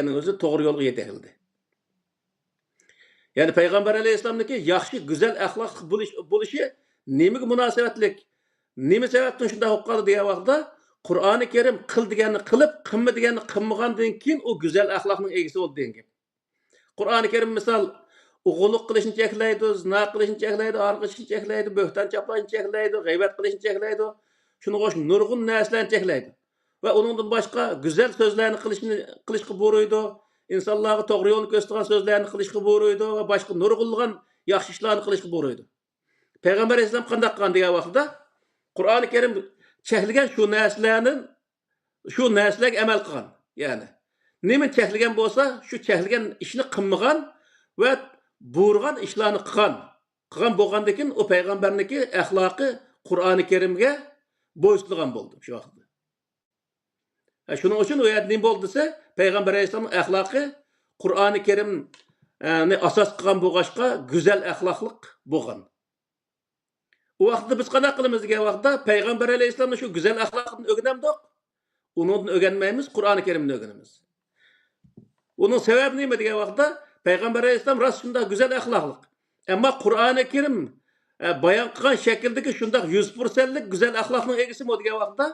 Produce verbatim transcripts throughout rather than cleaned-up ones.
دېگەننىڭ ئۆزى توغرا يولغا يېتەكلىدى. يەنى پەيغەمبەر ئەلەيھىسسالامنىڭكى ياخشى، گۈزەل ئەخلاقلىق بولۇش، بولۇشى نېمىگە مۇناسىۋەتلىك؟ نېمە سەۋەبتىن شۇنداق بولۇپ قالدى دېگەن ۋاقىتتا، قۇرئانى كەرىم قىل دېگەننى قىلىپ، قىلما دېگەننى قىلمىغاندىن كېيىن ئۇ گۈزەل ئەخلاقنىڭ ئىگىسى بولدى دېگەن گەپ. قۇرئانى كەرىم مىسال، ئوغرىلىق قىلىشنى چەكلەيدۇ، زىنا قىلىشنى چەكلەيدۇ، ئارىق ئىچىشنى چەكلەيدۇ، بۆھتان چاپلاشنى چەكلەيدۇ، غەيۋەت قىلىشنى چەكلەيدۇ. شۇنىڭغا ئوخشاش نۇرغۇن نەرسىلەرنى چەكلەيدۇ. ۋە ئۇنىڭدىن باشقا گۈزەل سۆزلەرنى قىلىشنى، قىلىشقا بۇيرۇيدۇ. ئىنسانلارغا توغرا يولنى كۆرسىتىدىغان سۆزلەرنى قىلىشقا بۇيرۇيدۇ ۋە باشقا نۇرغۇنلىغان ياخشى ئىشلارنى قىلىشقا بۇيرۇيدۇ. پەيغەمبەر ئەلەيھىسسالام قانداق قىلغان دېگەن ۋاقتىدا، قۇرئانى كەرىم چەكلىگەن شۇ نەرسىلەرنى، شۇ نەرسىلەرگە ئەمەل قىلغان. يەنى نېمىنى چەكلىگەن بولسا، شۇ چەكلىگەن ئىشنى قىلمىغان ۋە بۇيرۇغان ئىشلارنى قىلغان. قىلغان بولغاندىن كېيىن ئۇ پەيغەمبەرنىڭكى ئەخلاقى قۇرئانى كەرىمگە بويسۇنىدىغان بولدى شۇ ۋاقىتتا. ھە، شۇنىڭ ئۈچۈن ئۇ يەردە نېمە بولدى دېسە، پەيغەمبەر ئەلەيھىسسالامنىڭ ئەخلاقى قۇرئانى كەرىمنى ئاساس قىلغان بولغاچقا، گۈزەل ئەخلاقلىق بولغان. ئۇ ۋاقىتتا بىز قانداق قىلىمىز دېگەن ۋاقىتتا، پەيغەمبەر ئەلەيھىسسالامنىڭ شۇ گۈزەل ئەخلاقىدىن ئۆگىنەمدۇق؟ ئۇنىڭدىن ئۆگەنمەيمىز، قۇرئانى كەرىمدىن ئۆگىنىمىز. ئۇنىڭ سەۋەبى نېمە دېگەن ۋاقىتتا، پەيغەمبەر ئەلەيھىسسالام راست شۇنداق گۈزەل ئەخلاقلىق. ئەمما قۇرئانى كەرىم، ئە، بايان قىلغان شەكىلدىكى شۇنداق يۈز پىرسەنتلىك گۈزەل ئەخلاقنىڭ ئىگىسىمۇ دېگەن ۋاقىتتا،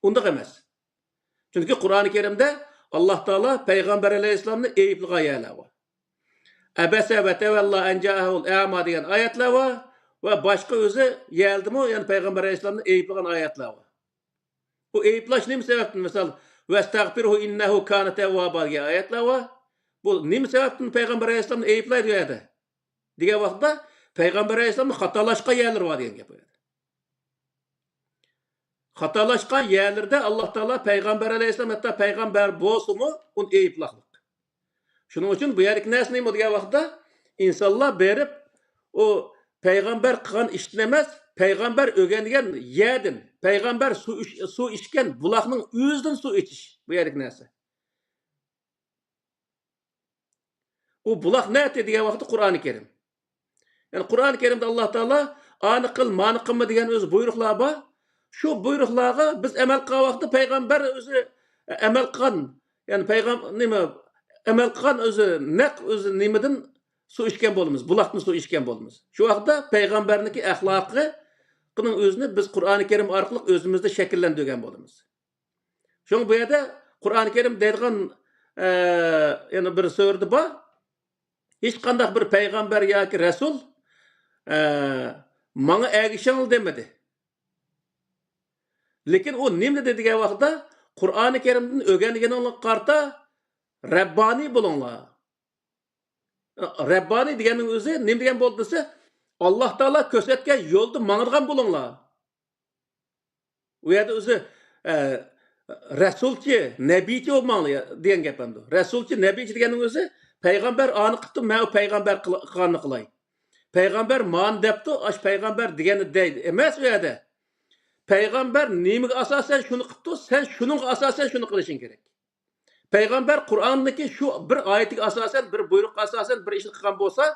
ئۇنداق ئەمەس. چۈنكى قۇرئانى كەرىمدە ئاللاھ تائالا پەيغەمبەر ئەلەيھىسسالامنى ئەيىبلىگەن يەرلەر بار. ئەبەسە ۋە تەۋەللا ئەن جائەھۇل ئەما دېگەن ئايەتلەر بار ۋە باشقا ئۆزى يەردىمۇ، يەنى پەيغەمبەر ئەلەيھىسسالامنى ئەيىبلىگەن ئايەتلەر بار. بۇ ئەيىبلەش نېمە سەۋەبتىن؟ مىسال، ۋەستەغفىرھۇ ئىننەھۇ كانە تەۋۋابا دېگەن ئايەتلەر بار. بۇ نېمە سەۋەبتىن پەيغەمبەر ئەلەيھىسسالامنى ئەيىبلەيدۇ ئۇ يەردە؟ دېگەن ۋاقىتتا، پەيغەمبەر ئەلەيھىسسالامنىڭ خاتالاشقان يەرلىرى بار دېگەن گەپ ئۇ يەردە. خاتالاشقان يەرلىرىدە ئاللاھ تائالا پەيغەمبەر ئەلەيھىسسالام ھەتتا پەيغەمبەر بولسىمۇ ئۇنى ئەيىبلەقلىق. شۇنىڭ ئۈچۈن بۇ يەردىكى نەرسە نېمە دېگەن ۋاقىتتا، ئىنسانلار بېرىپ ئۇ پەيغەمبەر قىلغان ئىشتىن ئەمەس، پەيغەمبەر ئۆگەنگەن يەردىن، پەيغەمبەر سۇ ئىچ-، سۇ ئىچكەن بۇلاقنىڭ ئۆزىدىن سۇ ئىچىش، بۇ يەردىكى نەرسە. ئۇ بۇلاق نەتى دېگەن ۋاقىتتا قۇرئانى كەرىم. يەنى قۇرئانى كەرىمدە ئاللاھ تائالا ئانى قىل، مانى قىلما دېگەن ئۆزى بۇيرۇقلار بار. شۇ بۇيرۇقلارغا بىز ئەمەل قىلغان ۋاقىتتا پەيغەمبەر ئۆزى ئەمەل قىلغان، يەنى پەيغەم-، نېمە، ئەمەل قىلغان ئۆزى نەق ئۆزى نېمىدىن سۇ ئىچكەن بولىمىز، بۇلاقتىن سۇ ئىچكەن بولىمىز. شۇ ۋاقىتتا پەيغەمبەرنىڭكى ئەخلاقىنىڭ ئۆزىنى بىز قۇرئانى كەرىم ئارقىلىق ئۆزىمىزدە شەكىللەندۈرگەن بولىمىز. شۇڭا بۇ يەردە قۇرئانى كەرىم دەيدىغان، ئە، يەنە بىر سۈرىدە بار. ھېچقانداق بىر پەيغەمبەر ياكى رەسۇل، ئە، ماڭا ئەگىشىڭلار دېمىدى. لېكىن ئۇ نېمە دېدى دېگەن ۋاقىتتا، قۇرئانى كەرىمدىن ئۆگەنگىنىڭلارغا قارىتا رەببانىي بولۇڭلار. رەببانىي دېگەننىڭ ئۆزى نېمە دېگەن بولدى دېسە، ئاللاھ تائالا كۆرسەتكەن يولدا ماڭىدىغان بولۇڭلار. ئۇ يەردە ئۆزى، ئە، رەسۇلچى، نەبىيچى بولماڭلار دېگەن گەپ ئەمدى. رەسۇلچى، نەبىيچى دېگەننىڭ ئۆزى پەيغەمبەر ئانى قىپتۇ، مەن ئۇ پەيغەمبەر قىل-، قىلغاننى قىلاي. پەيغەمبەر مانى دەپتۇ، ئاش پەيغەمبەر دېگەننى دەي ئەمەس ئۇ يەردە. پەيغەمبەر نېمىگە ئاساسەن شۇنى قىپتۇ، سەن شۇنىڭغا ئاساسەن شۇنى قىلىشىڭ كېرەك. پەيغەمبەر قۇرئاندىكى شۇ بىر ئايىتىگە ئاساسەن، بىر بۇيرۇققا ئاساسەن بىر ئىشنى قىلغان بولسا،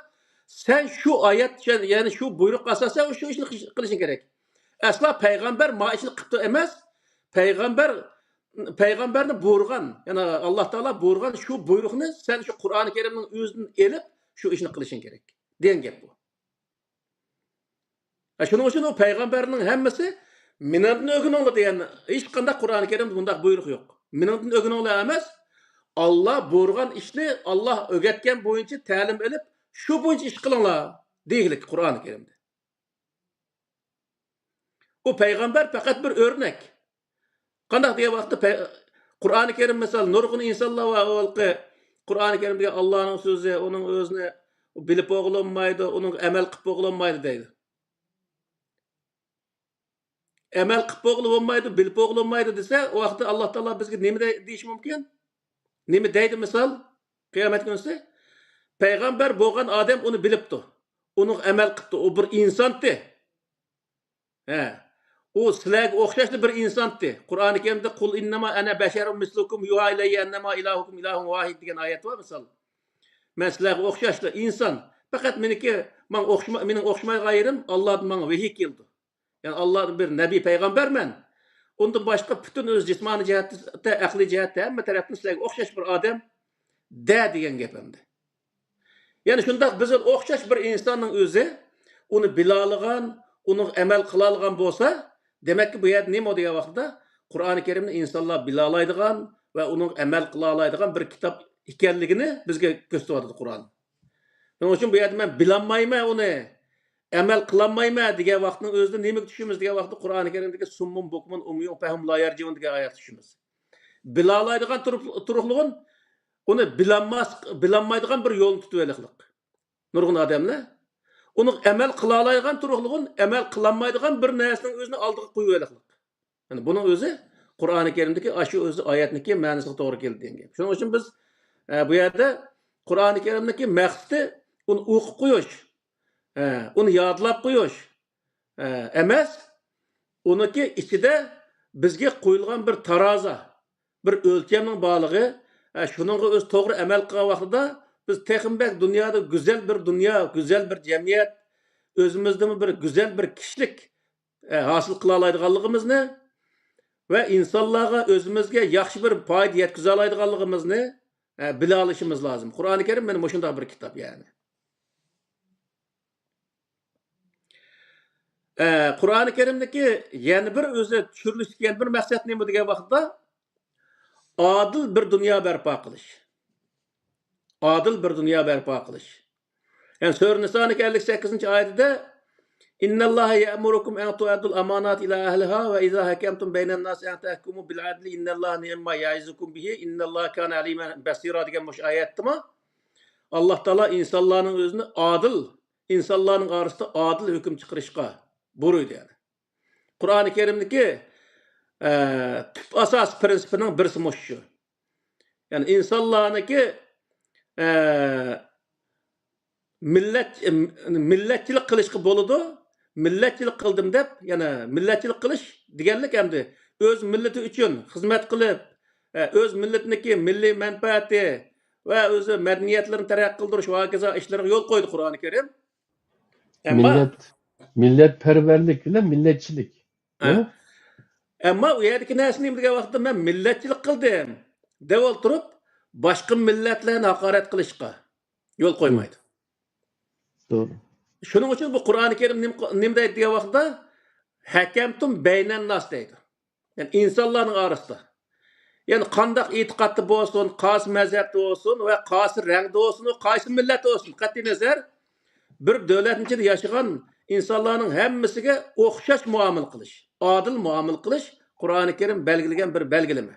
سەن شۇ ئايەت، يەنى شۇ بۇيرۇققا ئاساسەن شۇ ئىشنى قىلىش-، قىلىشىڭ كېرەك. ئەسلا پەيغەمبەر ما ئىشنى قىپتۇ ئەمەس، پەيغەمبەر، پەيغەمبەرنى بۇيرۇغان، يەنى ئاللاھ تائالا بۇيرۇغان شۇ بۇيرۇقنى سەن شۇ قۇرئانى كەرىمنىڭ ئۆزىدىن ئېلىپ شۇ ئىشنى قىلىشىڭ كېرەك دېگەن گەپ بۇ. ھە، شۇنىڭ ئۈچۈن ئۇ پەيغەمبەرنىڭ ھەممىسى مېنىڭدىن ئۆگىنىڭلار دېگەن، ھېچقانداق قۇرئانى كەرىمدە بۇنداق بۇيرۇق يوق. مېنىڭدىن ئۆگىنىڭلار ئەمەس، ئاللا بۇيرۇغان ئىشنى، ئاللا ئۆگەتكەن بويىچە تەلىم ئېلىپ، شۇ بويىچە ئىش قىلىڭلار دېگىلىك قۇرئانى كەرىمدە. ئۇ پەيغەمبەر پەقەت بىر ئۆرنەك. قانداق دېگەن ۋاقىتتا پەي-، قۇرئانى كەرىم مىسال، نۇرغۇن ئىنسانلار بار، ئۇ ھېلىقى قۇرئانى كەرىم دېگەن ئاللانىڭ سۆزى، ئۇنىڭ ئۆزىنى بىلىپ بولغىلى بولمايدۇ، ئۇنىڭغا ئەمەل قىلىپ بولغىلى بولمايدۇ دەيدۇ. ئەمەل قىلىپ بولغىلى بولمايدۇ، بىلىپ بولغىلى بولمايدۇ دېسە، ئۇ ۋاقىتتا ئاللا تائالا بىزگە نېمە دەي-، دېيىشى مۇمكىن؟ نېمە دەيدۇ مىسال؟ قىيامەت كۈنىسى پەيغەمبەر بولغان ئادەم ئۇنى بىلىپتۇ. ئۇنىڭغا ئەمەل قىپتۇ. ئۇ بىر ئىنسانتى. ھە. ئۇ سىلەرگە ئوخشاشلا بىر ئىنسانتى. قۇرئانى كەرىمدە «قۇل ئىننەما ئەنە بەشەرۇن مىسلۇكۇم يۇھا ئىلەييە ئەننەما ئىلاھۇكۇم ئىلاھۇن ۋاھىد» دېگەن ئايەت بار مىسال. مەن سىلەرگە ئوخشاشلا ئىنسان. پەقەت مېنىڭكى، ماڭا ئوخشىما-، مېنىڭ ئوخشىمايدىغان يېرىم، ئاللادىن ماڭا ۋەھىي كېلىدۇ. يەنى ئاللادىن بىر نەبىي پەيغەمبەرمەن. ئۇندىن باشقا پۈتۈن ئۆز جىسمانىي جەھەتتە، ئەقلىي جەھەتتە، ھەممە تەرەپتىن سىلەرگە ئوخشاش بىر ئادەم. دە دېگەن گەپ ئەمدى. يەنى شۇنداق بىز ئوخشاش بىر ئىنساننىڭ ئۆزى ئۇنى بىلالىغان، ئۇنىڭ ئەمەل قىلالىغان بولسا، دېمەككى، بۇ يەردە نېمە دېگەن ۋاقىتتا، قۇرئانى كەرىمنى ئىنسانلار بىلالايدىغان ۋە ئۇنىڭ ئەمەل قىلالايدىغان بىر كىتاب ئىكەنلىكىنى بىزگە كۆرسىتىۋاتىدۇ قۇرئان. شۇنىڭ ئۈچۈن بۇ يەردە مەن بىلالمايمەن ئۇنى، ئەمەل قىلالمايمەن دېگەن ۋاقىتنىڭ ئۆزىدە نېمىگە چۈشىمىز دېگەن ۋاقىتتا، قۇرئانى كەرىمدىكى سۇممۇن بۇكمۇن ئۇميۇن فەھۇم لا يەرجىئۇن دېگەن ئايەتكە چۈشىمىز. بىلالايدىغان تۇرۇق-، تۇرۇقلۇغۇن، ئۇنى بىلالماس-، بىلالمايدىغان بىر يولنى تۇتۇۋېلىقلىق. نۇرغۇن ئادەملەر ئۇنىڭ ئەمەل قىلالايدىغان تۇرۇقلۇغۇن، ئەمەل قىلالمايدىغان بىر نەرسىنىڭ ئۆزىنى ئالدىغا قويۇۋېلىقلىق. يەنى بۇنىڭ ئۆزى قۇرئانى كەرىمدىكى ئاشۇ ئۆزى ئايەتنىكى مەنىسىگە توغرا كېلىدۇ دېگەن گەپ. شۇنىڭ ئۈچۈن بىز، ئە، بۇ يەردە قۇرئانى كەرىمدىكى مەقسىتى ئۇنى ئوقۇپ قويۇش، ئە، ئۇنى يادلاپ قويۇش، ئە، ئەمەس، ئۇنىڭكى ئىچىدە بىزگە قويۇلغان بىر تارازا، بىر ئۆلچەمنىڭ بارلىقى، ئە، شۇنىڭغا ئۆز توغرا ئەمەل قىلغان ۋاقتىدا بىز تېخىمۇ بەك دۇنيادا گۈزەل بىر دۇنيا، گۈزەل بىر جەمئىيەت، ئۆزىمىزدىمۇ بىر گۈزەل بىر كىشىلىك، ئە، ھاسىل قىلالايدىغانلىقىمىزنى ۋە ئىنسانلارغا ئۆزىمىزگە ياخشى بىر پايدا يەتكۈزەلايدىغانلىقىمىزنى، ئە، بىلەلىشىمىز لازىم. قۇرئانى كەرىم مانا مۇشۇنداق بىر كىتاب يەنى. ئە، قۇرئانى كەرىمدىكى يەنە بىر ئۆزى چۈشۈرۈلۈشتىكى يەنە بىر مەقسەت نېمە دېگەن ۋاقىتتا، ئادىل بىر دۇنيا بەرپا قىلىش. ئادىل بىر دۇنيا بەرپا قىلىش. يەنى سۈرە نىسانىڭكى ئەللىك سەككىزىنچى ئايىتىدە، إن الله يأمركم أن تؤدوا الأمانات إلى أهلها وإذا حكمتم بين الناس أن تحكموا بالعدل إن الله نعم ما يعظكم به إن الله كان عليما بصيرا دېگەن مۇشۇ ئايەتتىمۇ، ئاللا تائالا ئىنسانلارنىڭ ئۆزىنى ئادىل، ئىنسانلارنىڭ ئارىسىدا ئادىل ھۆكۈم چىقىرىشقا بۇيرۇيدۇ يەنى. قۇرئانى كەرىمدىكى، ئە، تۈپ ئاساس پىرىنسىپىنىڭ بىرسى مۇشۇ شۇ. يەنى ئىنسانلارنىڭكى، ئە، مىللەت-، مىللەتچىلىك قىلىشقا بولىدۇ. مىللەتچىلىك قىلدىم دەپ، يەنە مىللەتچىلىك قىلىش دېگەنلىك ئەمدى ئۆز مىللىتى ئۈچۈن خىزمەت قىلىپ، ئە، ئۆز مىللىتىنىڭكى مىللىي مەنپەئەتى ۋە ئۆزى مەدەنىيەتلىرىنى تەرەققىي قىلدۇرۇش ۋە ھاكازا ئىشلىرىغا يول قويدى قۇرئانى كەرىم. ئەمما مىللەت، مىللەتپەرۋەرلىك بىلەن مىللەتچىلىك. ھە. ھە؟ ئەمما ئۇ يەردىكى نەرسە نېمە دېگەن ۋاقىتتا، مەن مىللەتچىلىك قىلدىم دەپ ئولتۇرۇپ، باشقا مىللەتلەرنى ھاقارەت قىلىشقا يول قويمايدۇ. توغرا. شۇنىڭ ئۈچۈن بۇ قۇرئانى كەرىم نېمە، نېمە دەيدۇ دېگەن ۋاقىتتا، ھەكەمتۇم بەينەنناس دەيدۇ. يەنى ئىنسانلارنىڭ ئارىسىدا. يەنى قانداق ئېتىقادتا بولسۇن، قايسى مەزھەپتە بولسۇن ۋە قايسى رەڭدە بولسۇن، قايسى مىللەتتە بولسۇن، قەتئىي نەزەر، بىر دۆلەتنىڭ ئىچىدە ياشىغان ئىنسانلارنىڭ ھەممىسىگە ئوخشاش مۇئامىلە قىلىش، ئادىل مۇئامىلە قىلىش قۇرئانى كەرىم بەلگىلىگەن بىر بەلگىلىمە.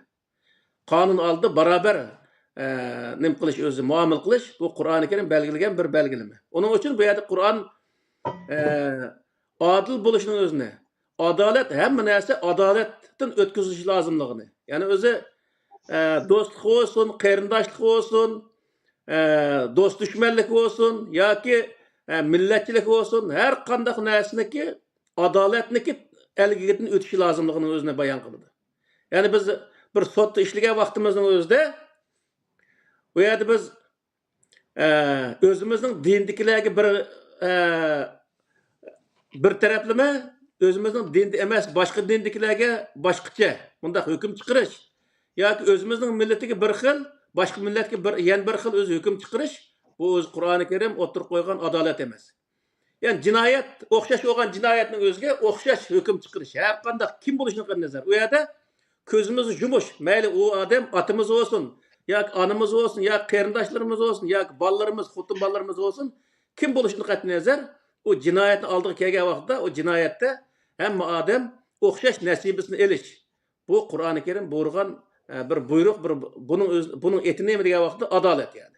قانۇن ئالدىدا باراۋەر، ئە، نېمە قىلىش ئۆزى، مۇئامىلە قىلىش، بۇ قۇرئانى كەرىم بەلگىلىگەن بىر بەلگىلىمە. ئۇنىڭ ئۈچۈن بۇ يەردە قۇرئان، ئە، ئادىل بولۇشنىڭ ئۆزىنى، ئادالەت، ھەممە نەرسە ئادالەتتىن ئۆتكۈزۈش لازىملىقىنى، يەنى ئۆزى، ئە، دوستلۇق بولسۇن، قېرىنداشلىق بولسۇن، ئە، دوست دۈشمەنلىك بولسۇن ياكى، ئە، مىللەتچىلىك بولسۇن، ھەر قانداق نەرسىنىڭكى ئادالەتنىڭكى ئەلگىدىن ئۆتۈشى لازىملىقىنىڭ ئۆزىنى بايان قىلىدۇ. يەنى بىز بىر سوتتا ئىشلىگەن ۋاقتىمىزنىڭ ئۆزىدە، ئۇ يەردە بىز، ئە، ئۆزىمىزنىڭ دىندىكىلەرگە بىر، ئە، بىر تەرەپلىمە، ئۆزىمىزنىڭ دىندا ئەمەس، باشقا دىندىكىلەرگە باشقىچە مۇنداق ھۆكۈم چىقىرىش ياكى ئۆزىمىزنىڭ مىللىتىگە بىر خىل، باشقا مىللەتكە بىر، يەنە بىر خىل ئۆزى ھۆكۈم چىقىرىش، بۇ ئۆزى قۇرئانى كەرىم ئوتتۇرىغا قويغان ئادالەت ئەمەس. يەنى جىنايەت، ئوخشاش بولغان جىنايەتنىڭ ئۆزىگە ئوخشاش ھۆكۈم چىقىرىش، ھەر قانداق كىم بولۇشىدىن قەتئىينەزەر. ئۇ يەردە كۆزىمىزنى يۇمۇش، مەيلى ئۇ ئادەم ئاتىمىز بولسۇن، ياكى ئانىمىز بولسۇن، ياكى قېرىنداشلىرىمىز بولسۇن، ياكى بالىلىرىمىز، خوتۇن بالىلىرىمىز بولسۇن، كىم بولۇشىدىن قەتئىينەزەر، ئۇ جىنايەتنىڭ ئالدىغا كەلگەن ۋاقىتتا، ئۇ جىنايەتتە ھەممە ئادەم ئوخشاش نەسىبىسىنى ئېلىش. بۇ قۇرئانى كەرىم بۇيرۇغان، ئە، بىر بۇيرۇق، بىر، بۇنىڭ ئۆز-، بۇنىڭ ئېتى نېمە دېگەن ۋاقىتتا ئادالەت يەنى.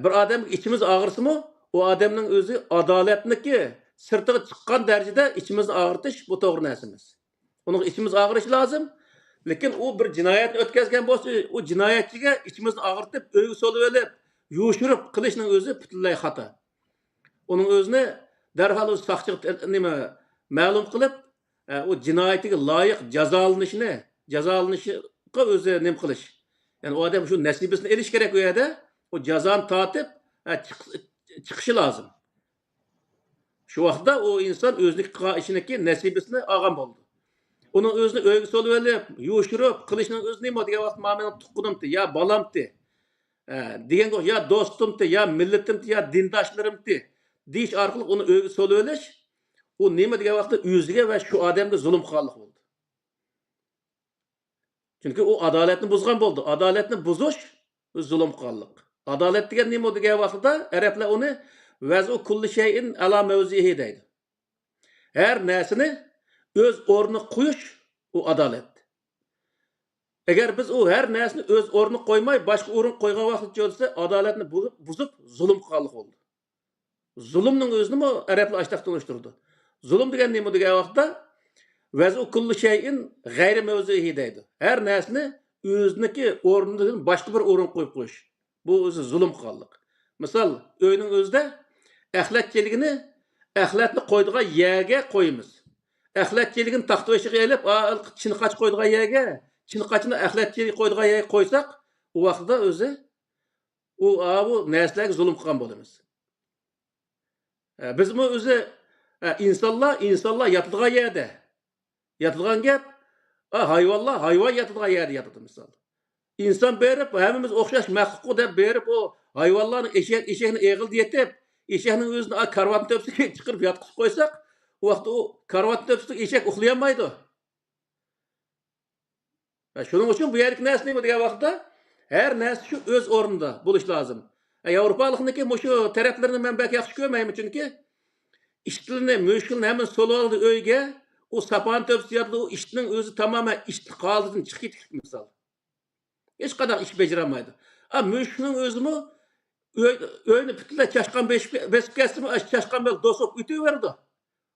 بىر ئادەمگە ئىچىمىز ئاغرىسىمۇ، ئۇ ئادەمنىڭ ئۆزى ئادالەتنىكى سىرتىغا چىققان دەرىجىدە ئىچىمىزنى ئاغرىتىش، بۇ توغرا نەرسە ئەمەس. ئۇنىڭغا ئىچىمىز ئاغرىشى لازىم. لېكىن ئۇ بىر جىنايەتنى ئۆتكەزگەن بولسا، ئۇ جىنايەتچىگە ئىچىمىزنى ئاغرىتىپ، ئۆيگە سولىۋېلىپ، يوشۇرۇپ قىلىشنىڭ ئۆزى پۈتۈنلەي خاتا. ئۇنىڭ ئۆزىنى دەرھال ئۆز ساقچىغا تە-، نېمە، مەلۇم قىلىپ، ئە، ئۇ جىنايىتىگە لايىق جازالىنىشىنى، جازالىنىشىغا ئۆزى نېمە قىلىش. يەنى ئۇ ئادەم شۇ نەسىبىسىنى ئېلىش كېرەك ئۇ يەردە. ئۇ جازانى تارتىپ، ئە، چىق-، چىقىشى لازىم. شۇ ۋاقىتتا ئۇ ئىنسان ئۆزىنىڭ قىلغان ئىشىنىڭكى نەسىبىسىنى ئالغان بولىدۇ. ئۇنىڭ ئۆزىنى ئۆيگە سولىۋېلىپ، يوشۇرۇپ قىلىشنىڭ ئۆزى نېمە دېگەن ۋاقىت، مانا مېنىڭ تۇغقىنىمتى يا بالامتى، ئە، دېگەنگە يا دوستۇمتى، يا مىللىتىمتى، يا دىنداشلىرىمتى دېيىش ئارقىلىق ئۇنى ئۆيگە سولىۋېلىش، ئۇ نېمە دېگەن ۋاقىتتا ئۆزىگە ۋە شۇ ئادەمگە زۇلۇم قىلغانلىق بولدى. چۈنكى ئۇ ئادالەتنى بۇزغان بولدى. ئادالەتنى بۇزۇش، زۇلۇم قىلغانلىق. ئادالەت دېگەن نېمە دېگەن ۋاقتىدا ئەرەبلەر ئۇنى ۋەزئۇ كۇللى شەيئىن ئەلا مەۋزىئىھى دەيدۇ. ھەر نەرسىنى ئۆز ئورنىغا قويۇش، ئۇ ئادالەت. ئەگەر بىز ئۇ ھەر نەرسىنى ئۆز ئورنىغا قويماي، باشقا ئورۇنغا قويغان ۋاقتىدا چۆلسە، ئادالەتنى بۇزۇپ، بۇزۇپ، زۇلۇم قىلغانلىق بولىدۇ. زۇلۇمنىڭ ئۆزىنىمۇ ئەرەبلەر ئاشتاق تونۇشتۇرىدۇ. زۇلۇم دېگەن نېمە دېگەن ۋاقىتتا، ۋەزئۇ كۇللى شەيئىن غەيرى مەۋزىئىھى دەيدۇ. ھەر نەرسىنى ئۆزىنىڭكى ئورنىدىن باشقا بىر ئورۇنغا قويۇپ قويۇش. بۇ ئۆزى زۇلۇم قىلغانلىق. مىسال، ئۆينىڭ ئۆزىدە ئەخلەت چېلىكىنى ئەخلەتنى قويىدىغان يەرگە قويىمىز. ئەخلەت چېلىكىنى تاختا بېشىغا ئېلىپ، ئا، چىنقاچ قويىدىغان يەرگە، چىنقاچنى ئەخلەت چېلىكى قويىدىغان يەرگە قويساق، ئۇ ۋاقتىدا ئۆزى ئۇ، ئاۋۇ نەرسىلەرگە زۇلۇم قىلغان بولىمىز. ئە، بىزمۇ ئۆزى، ئە، ئىنسانلار، ئىنسانلار ياتىدىغان يەردە. ياتىدىغان گەپ، ئا، ھايۋانلار، ھايۋان ياتىدىغان يەردە ياتىدۇ، مىسال. ئىنسان بېرىپ، ھەممىمىز ئوخشاش مەخلۇققۇ دەپ بېرىپ، ئۇ ھايۋانلارنى، ئېشەك، ئېشەكنى ئېغىلدا يېتىپ، ئېشەكنىڭ ئۆزىنى، ئا، كارىۋاتنىڭ تۆپىسىگە چىقىرىپ ياتقۇزۇپ قويساق، ئۇ ۋاقىتتا ئۇ كارىۋاتنىڭ تۆپىسىدە ئېشەك ئۇخلىيالمايدۇ. ھە، شۇنىڭ ئۈچۈن بۇ يەردىكى نەرسە نېمە دېگەن ۋاقىتتا، ھەر نەرسە شۇ ئۆز ئورنىدا بولۇش لازىم. ھە، ياۋروپالىقنىڭكى مۇشۇ تەرەپلىرىنى مەن بەك ياخشى كۆرمەيمەن، چۈنكى ئىتلىرىنى، مۈشۈكلىرىنى ھەممىنى سولىۋالدى ئۆيگە، ئۇ ساپانى تۆپىسىدە ياتىدۇ، ئۇ ئىتنىڭ ئۆزى تامامەن ئىتنىڭ قالدىدىن چىقىپ كېتىپتۇ، مىسال. ھېچقانداق ئىش بېجىرەلمەيدۇ. ئا، مۈشۈكنىڭ ئۆزىمۇ ئۆي، ئۆينى پۈتۈنلەي چاشقان بېسىپ، بېسىپ كەتسىمۇ، ئاشۇ چاشقان بىلەن دوست بولۇپ ئۆتۈۋېرىدۇ.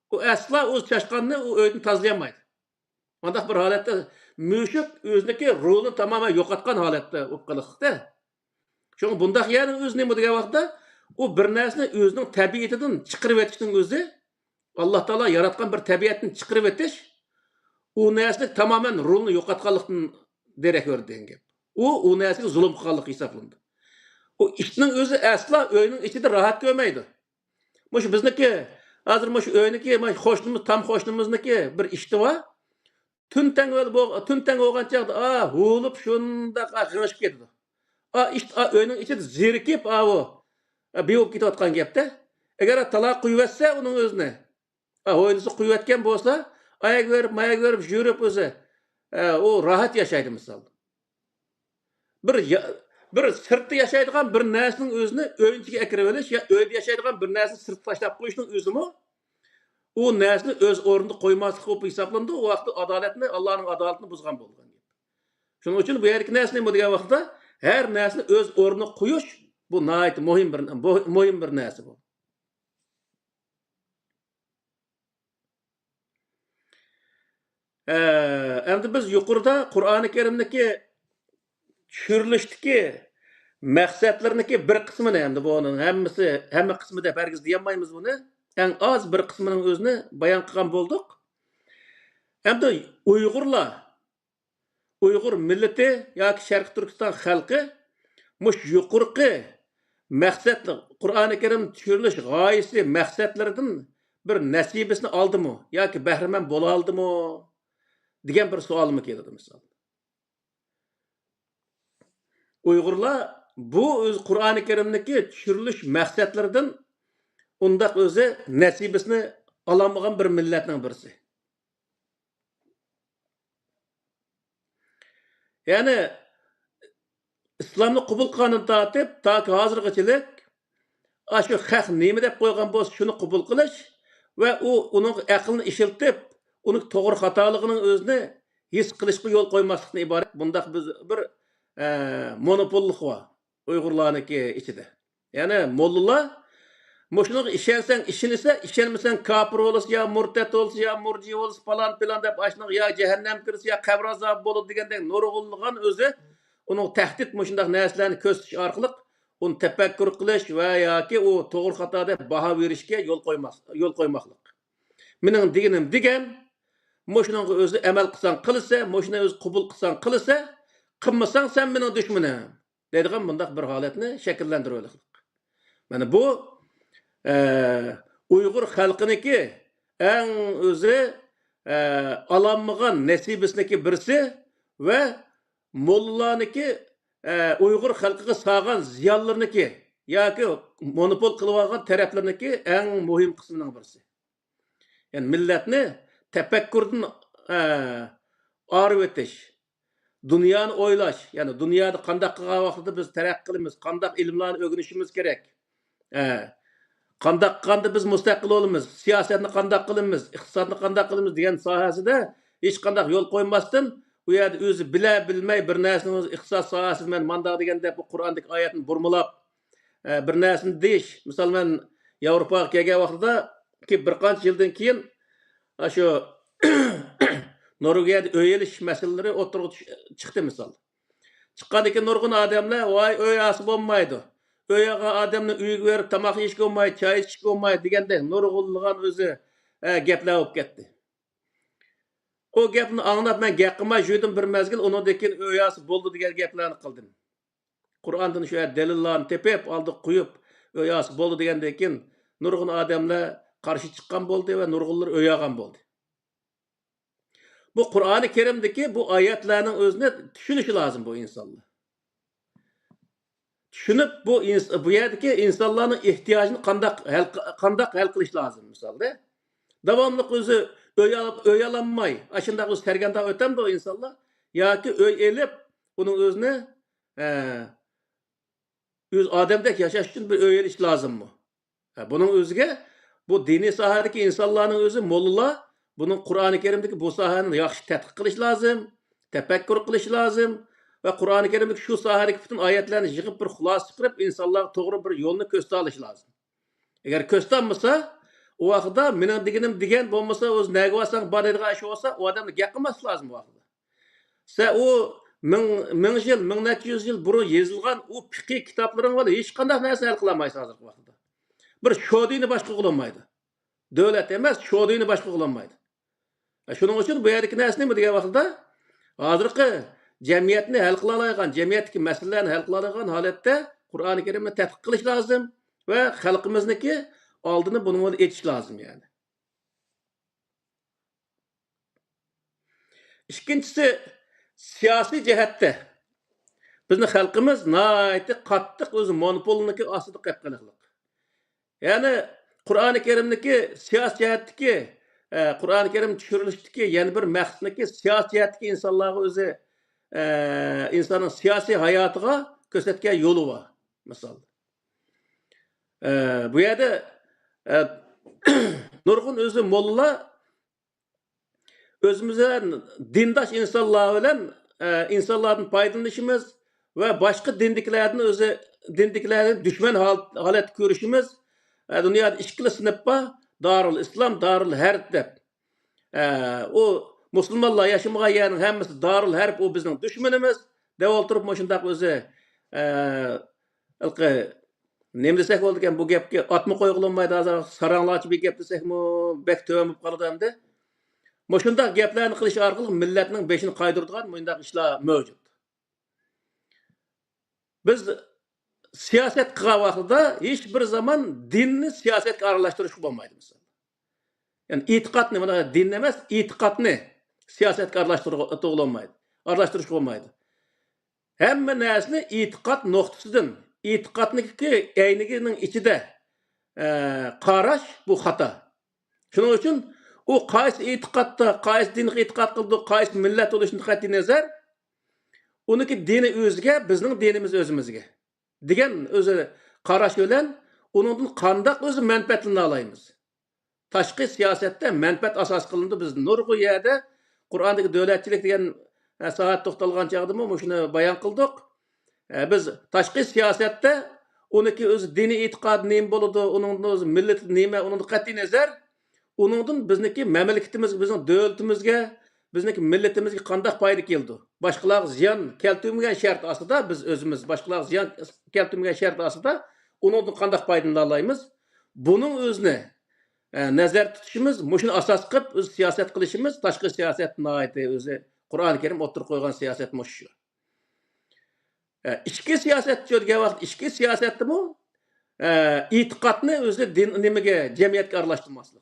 ئۇ ئەسلا ئۇ چاشقاننى ئۇ ئۆيدىن تازىلىيالمايدۇ. مۇنداق بىر ھالەتتە مۈشۈك ئۆزىنىڭكى روھىنى تامامەن يوقاتقان ھالەتتە بولۇپ قېلىقتى. شۇڭا بۇنداق يەرنىڭ ئۆزى نېمە دېگەن ۋاقىتتا، ئۇ بىر نەرسىنى ئۆزىنىڭ تەبىئىتىدىن چىقىرىۋېتىشنىڭ ئۆزى، ئاللا تائالا ياراتقان بىر تەبىئەتنى چىقىرىۋېتىش، ئۇ نەرسىنى تامامەن روھىنى يوقاتقانلىقتىن دېرەك بېرىدۇ دېگەن گەپ. ئۇ، ئۇ نەرسىگە زۇلۇم قىلغانلىق ھېسابلىنىدۇ. ئۇ ئىتنىڭ ئۆزى ئەسلا ئۆينىڭ ئىچىدە راھەت كۆرمەيدۇ. مۇشۇ بىزنىكى، ھازىر مۇشۇ ئۆينىكى، مانا قوشنىمىز، تام قوشنىمىزنىكى بىر ئىتى بار. تۈن تەڭ بول-، بول-، تۈن تەڭ بولغان چاغدا، ئا، ھۇۋلاپ شۇنداق، ئا، غىڭشىپ كېتىدۇ. ئا، ئىت، ئا، ئۆينىڭ ئىچىدە زېرىكىپ، ئاۋۇ، ئا، بىۋۇپ كېتىۋاتقان گەپتە. ئەگەر تالا قويۇۋەتسە ئۇنىڭ ئۆزىنى، ئا، ھويلىسى قويۇۋەتكەن بولسا، ئاياغ بېرىپ، ماياغ بېرىپ يۈرۈپ ئۆزى، ئا، ئۇ راھەت ياشايدۇ مىسال. بىر يا-، بىر سىرتتا ياشايدىغان بىر نەرسىنىڭ ئۆزىنى ئۆينىڭ ئىچىگە ئەكىرىۋېلىش يا ئۆيدە ياشايدىغان بىر نەرسىنى سىرتقا تاشلاپ قويۇشنىڭ ئۆزىمۇ ئۇ نەرسىنى ئۆز ئورنىدا قويماسلىق بولۇپ ھېسابلىنىدۇ. ئۇ ۋاقىتتا ئادالەتنى، ئاللانىڭ ئادالىتىنى بۇزغان بولغان گەپ. شۇنىڭ ئۈچۈن بۇ يەردىكى نەرسە نېمە دېگەن ۋاقىتتا، ھەر نەرسىنى ئۆز ئورنىغا قويۇش، بۇ ناھايىتى مۇھىم بىر، بۇ مۇھىم بىر نەرسە بۇ. ئە، ئەمدى بىز يۇقىرىدا قۇرئانى كەرىمدىكى چۈشۈرۈلۈشتىكى مەقسەتلىرىنىڭكى بىر قىسمىنى، ئەمدى بۇنىڭ ھەممىسى، ھەممە قىسمى دەپ ھەرگىز دېيەلمەيمىز بۇنى. ئەڭ ئاز بىر قىسمىنىڭ ئۆزىنى بايان قىلغان بولدۇق. ئەمدى ئۇيغۇرلار، ئۇيغۇر مىللىتى ياكى شەرقىي تۈركىستان خەلقى مۇشۇ يۇقىرىقى مەقسەت، قۇرئانى كەرىم چۈشۈرۈلۈش غايىسى، مەقسەتلىرىدىن بىر نەسىبىسىنى ئالدىمۇ ياكى بەھرىمەن بولالدىمۇ دېگەن بىر سوئالمۇ كېلىدۇ مىسال. ئۇيغۇرلار بۇ ئۆز قۇرئانى كەرىمدىكى چۈشۈرۈلۈش مەقسەتلىرىدىن ئۇنداق ئۆزى نەسىبىسىنى ئالالمىغان بىر مىللەتنىڭ بىرسى. يەنى ئىسلامنى قوبۇل قىلغاندىن تارتىپ تاكى ھازىرغىچىلىك ئاشۇ خەق نېمە دەپ قويغان بولسا، شۇنى قوبۇل قىلىش ۋە ئۇ، ئۇنىڭ ئەقلىنى ئىشلىتىپ، ئۇنىڭ توغرا خاتالىقىنىڭ ئۆزىنى ھېس قىلىشقا يول قويماسلىقتىن ئىبارەت بۇنداق بىز بىر، ئە، مونوپوللۇق بار ئۇيغۇرلارنىڭكى ئىچىدە. يەنى موللىلار مۇشۇنىڭغا ئىشەنسەڭ ئىشىنىسەن، ئىشەنمىسەڭ كاپىر بولىسەن، يا مۇرتەت بولىسەن، يا مۇرجى بولىسەن، پالان پىلان دەپ ئاشۇنىڭغا يا جەھەننەمگە كىرىسەن، يا قەبرە ئازابى بولىدۇ دېگەندەك نۇرغۇنلىغان ئۆزى ئۇنىڭ تەھدىت مۇشۇنداق نەرسىلەرنى كۆرسىتىش ئارقىلىق ئۇنى تەپەككۇر قىلىش ۋە ياكى ئۇ توغرا خاتا دەپ باھا بېرىشكە يول قويماس-، يول قويماسلىق. مېنىڭ دېگىنىم دېگەن، مۇشۇنىڭغا ئۆزى ئەمەل قىلساڭ قىلىسەن، مۇشۇنى ئۆزى قوبۇل قىلساڭ قىلىسەن، قىلمىساڭ سەن مېنىڭ دۈشمىنىم دەيدىغان مۇنداق بىر ھالەتنى شەكىللەندۈرۈۋېلىقلىق. مانا بۇ، ئە، ئۇيغۇر خەلقىنىڭكى ئەڭ ئۆزى، ئە، ئالالمىغان نەسىبىسىنىڭكى بىرسى ۋە موللىلارنىڭكى ئە، ئۇيغۇر خەلقىگە سالغان زىيانلىرىنىڭكى ياكى مونوپول قىلىۋالغان تەرەپلىرىنىڭكى ئەڭ مۇھىم قىسمىنىڭ بىرسى. يەنى مىللەتنى تەپەككۇردىن، ئە، ئايرىۋېتىش، دۇنيانى ئويلاش، يەنى دۇنيادا قانداق قىلغان ۋاقتىدا بىز تەرەققىي قىلىمىز، قانداق ئىلىملارنى ئۆگىنىشىمىز كېرەك، ئە، قانداق قىلغاندا بىز مۇستەقىل بولىمىز، سىياسەتنى قانداق قىلىمىز، ئىقتىسادنى قانداق قىلىمىز دېگەن ساھەسىدە ھېچقانداق يول قويماستىن، ئۇ يەردە ئۆزى بىلە بىلمەي بىر نەرسىنىڭ ئۆزى ئىقتىساد ساھەسىدە مەن مانداق دېگەندە بۇ قۇرئاندىكى ئايەتنى بۇرمىلاپ، ئە، بىر نەرسىنى دېيىش. مىسال، مەن ياۋروپاغا كەلگەن ۋاقتىدا، كېيىن بىر قانچە يىلدىن كېيىن، ئاشۇ نورۋېگىيەدە ئۆي ئېلىش مەسىلىلىرى ئوتتۇرىغا چۈش-، چىقتى، مىسال. چىققاندىن كېيىن نۇرغۇن ئادەملەر، ۋاي، ئۆي ئالسا بولمايدۇ. ئۆي ئالغان ئادەمنى ئۆيگە بېرىپ تاماق يېيىشكە بولمايدۇ، چاي ئىچىشكە بولمايدۇ دېگەندەك نۇرغۇنلىغان ئۆزى، ئە، گەپلەر بولۇپ كەتتى. ئۇ گەپنى ئاڭلاپ مەن گەپ قىلماي يۈردۈم بىر مەزگىل، ئۇنىڭدىن كېيىن ئۆي ئالسا بولدى دېگەن گەپلەرنى قىلدىم. قۇرئاندىن شۇ يەردە دەلىللارنى تېپىپ، ئالدىغا قويۇپ، ئۆي ئالسا بولدى دېگەندىن كېيىن، نۇرغۇن ئادەملەر قارشى چىققان بولدى ۋە نۇرغۇنلىرى ئۆي ئالغان بولدى. بۇ قۇرئانى كەرىمدىكى بۇ ئايەتلەرنىڭ ئۆزىنى چۈشىنىشى لازىم بۇ ئىنسانلار. چۈشىنىپ، بۇ ئىنس-، بۇ يەردىكى ئىنسانلارنىڭ ئېھتىياجىنى قانداق ھەل ق-، قانداق ھەل قىلىش لازىم، مىسالدا. داۋاملىق ئۆزى ئۆي ئال-، ئۆي ئالالماي، ئاشۇنداق ئۆزى تەرگەندە ئۆتەمدۇ ئىنسانلار؟ ياكى ئۆي ئېلىپ، ئۇنىڭ ئۆزىنى، ئە، ئۆز ئادەمدەك ياشاش ئۈچۈن بىر ئۆي ئېلىش لازىممۇ؟ ھە، بۇنىڭ ئۆزىگە بۇ دىنىي ساھەدىكى ئىنسانلارنىڭ ئۆزى، موللىلار، بۇنىڭ قۇرئانى كەرىمدىكى بۇ ساھەنى ياخشى تەتقىق قىلىش لازىم، تەپەككۇر قىلىش لازىم ۋە قۇرئانى كەرىمدىكى شۇ ساھەدىكى پۈتۈن ئايەتلەرنى يىغىپ بىر خۇلاسە چىقىرىپ، ئىنسانلارغا توغرا بىر يولنى كۆرسىتەلىشى لازىم. ئەگەر كۆرسىتەلمىسە، ئۇ ۋاقىتتا مېنىڭ دېگىنىم دېگەن بولمىسا، ئۆزى نەگە بارساڭ بار دەيدىغان ئىش بولسا، ئۇ ئادەمنى گەپ قىلماسلىق لازىم ئۇ ۋاقىتتا. سەن ئۇ مىڭ، مىڭ يىل، مىڭ نەچچە يۈز يىل بۇرۇن يېزىلغان ئۇ پىقىي كىتابلىرىڭ بىلەن ھېچقانداق نەرسىنى ھەل قىلالمايسەن ھازىرقى ۋاقىتتا. بىر شودىنى باشقا قىلالمايدۇ. دۆلەت ئەمەس، شودىنى باشقا قىلالمايدۇ. شۇنىڭ ئۈچۈن بۇ يەردىكى نەرسە نېمە دېگەن ۋاقتىدا، ھازىرقى جەمئىيەتنى ھەل قىلالايدىغان، جەمئىيەتتىكى مەسىلىلەرنى ھەل قىلالايدىغان ھالەتتە قۇرئانى كەرىمنى تەتقىق قىلىش لازىم ۋە خەلقىمىزنىڭكى ئالدىنى بۇنىڭ بىلەن ئېچىش لازىم، يەنى. ئىككىنچىسى، سىياسىي جەھەتتە بىزنىڭ خەلقىمىز ناھايىتى قاتتىق ئۆزى مونوپولنىڭكى ئاستىدا قېلىپ قېلىقلىق. يەنى قۇرئانى كەرىمدىكى سىياسىي جەھەتتىكى، ئە، قۇرئانى كەرىم چۈشۈرۈلۈشتىكى يەنە بىر مەقسىتىنىڭكى سىياسىي جەھەتتىكى ئىنسانلارغا ئۆزى، ئە، ئىنساننىڭ سىياسىي ھاياتىغا كۆرسەتكەن يولى بار، مىسال. ئە، بۇ يەردە، ئە، نۇرغۇن ئۆزى موللىلار ئۆزىمىز بىلەن دىنداش ئىنسانلار بىلەن، ئە، ئىنسانلاردىن پايدىلىنىشىمىز ۋە باشقا دىندىكىلەردىن ئۆزى، دىندىكىلەرنى دۈشمەن ھال-، ھالەتتە كۆرۈشىمىز. ئە، دۇنيادا ئىككىلا سىنىپ بار، دارۇل ئىسلام، دارۇل ھەرب دەپ. ئە، ئۇ مۇسۇلمانلار ياشىمىغان يەرنىڭ ھەممىسى دارۇل ھەرب، ئۇ بىزنىڭ دۈشمىنىمىز دەپ ئولتۇرۇپ، مۇشۇنداق ئۆزى، ئە، ھېلىقى، نېمە دېسەك بولىدىكەن، بۇ گەپكە ئاتمۇ قويغىلى بولمايدۇ، ھازىر ساراڭلارچە بىر گەپ دېسەكمۇ بەك تۆۋەن بولۇپ قالىدۇ ئەمدى. مۇشۇنداق گەپلەرنى قىلىش ئارقىلىق مىللەتنىڭ بېشىنى قايدۇرىدىغان مۇنداق ئىشلار مەۋجۇت. بىز سىياسەت قىلغان ۋاقتىدا ھېچ بىر زامان دىننى سىياسەتكە ئارىلاشتۇرۇشقا بولمايدۇ، مىسال. يەنى ئېتىقادنى، مانا دىننى ئەمەس، ئېتىقادنى سىياسەتكە ئارىلاشتۇرغا-، توغرىلانمايدۇ. ئارىلاشتۇرۇشقا بولمايدۇ. ھەممە نەرسىنى ئېتىقاد نۇقتىسىدىن، ئېتىقادنىڭكى ئەينىگىنىڭ ئىچىدە، ئە، قاراش بۇ خاتا. شۇنىڭ ئۈچۈن ئۇ قايسى ئېتىقادتا، قايسى دىنغا ئېتىقاد قىلىدۇ، قايسى مىللەت بولۇشىدىن قەتئىي نەزەر، ئۇنىڭكى دىنى ئۆزىگە، بىزنىڭ دىنىمىز ئۆزىمىزگە دېگەن ئۆزى قاراش بىلەن ئۇنىڭدىن قانداق ئۆزى مەنپەئەتلىنەلەيمىز؟ تاشقى سىياسەتتە مەنپەئەت ئاساس قىلىنىدۇ. بىز نۇرغۇن يەردە قۇرئاندىكى دۆلەتچىلىك دېگەن، ئە، ساھەدە توختالغان چاغدىمۇ مۇشۇنى بايان قىلدۇق. ئە، بىز تاشقى سىياسەتتە ئۇنىڭكى ئۆزى دىنىي ئېتىقادى نېمە بولىدۇ، ئۇنىڭدىن ئۆزى مىللىتى نېمە، ئۇنىڭدىن قەتئىي نەزەر، ئۇنىڭدىن بىزنىڭكى مەملىكىتىمىزگە، بىزنىڭ دۆلىتىمىزگە، بىزنىڭكى مىللىتىمىزگە قانداق پايدا كېلىدۇ؟ باشقىلارغا زىيان كەلتۈرمىگەن شەرت ئاستىدا، بىز ئۆزىمىز باشقىلارغا زىيان كەلتۈرمىگەن شەرت ئاستىدا ئۇنىڭدىن قانداق پايدىلىنالايمىز؟ بۇنىڭ ئۆزىنى، ئە، نەزەردە تۇتۇشىمىز، مۇشۇنى ئاساس قىلىپ ئۆز سىياسەت قىلىشىمىز، تاشقى سىياسەت ناھايىتى ئۆزى قۇرئانى كەرىم ئوتتۇرىغا قويغان سىياسەت مۇشۇ. ئە، ئىچكى سىياسەت دېگەن ۋاقىت، ئىچكى سىياسەتتىمۇ، ئە، ئېتىقادنى ئۆزى دىن، نېمىگە، جەمئىيەتكە ئارىلاشتۇرماسلىق.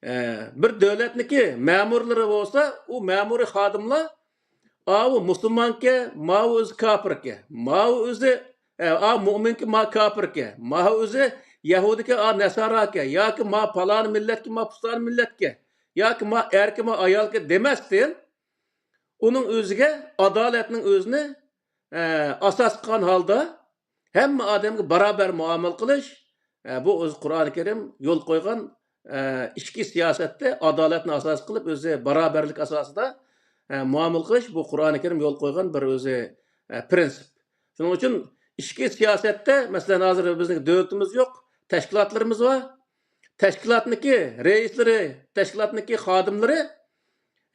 ئە، بىر دۆلەتنىكى مەمۇرلىرى بولسا، ئۇ مەمۇرىي خادىملار ئاۋۇ مۇسۇلمانكەن، ماۋۇ ئۆزى كاپىركەن، ماۋۇ ئۆزى، ئە، ئا، مۇئمىنكەن، ما كاپىركەن، ماۋۇ ئۆزى يەھۇدىيكەن، ئا، نەسارىكەن، ياكى ما پالان مىللەتكە، ما پۇستان مىللەتكە، ياكى ما ئەركە، ما ئايالكە دېمەستىن، ئۇنىڭ ئۆزىگە ئادالەتنىڭ ئۆزىنى، ئە، ئاساس قىلغان ھالدا ھەممە ئادەمگە باراۋەر مۇئامىلە قىلىش، ئە، بۇ ئۆزى قۇرئانى كەرىم يول قويغان، ئە، ئىچكى سىياسەتتە ئادالەتنى ئاساس قىلىپ، ئۆزى باراۋەرلىك ئاساسىدا، ئە، مۇئامىلە قىلىش، بۇ قۇرئانى كەرىم يول قويغان بىر ئۆزى، ئە، پرىنسىپ. شۇنىڭ ئۈچۈن ئىچكى سىياسەتتە، مەسىلەن، ھازىر بىزنىڭ دۆلىتىمىز يوق، تەشكىلاتلىرىمىز بار. تەشكىلاتنىڭكى رەئىسلىرى، تەشكىلاتنىڭكى خادىملىرى،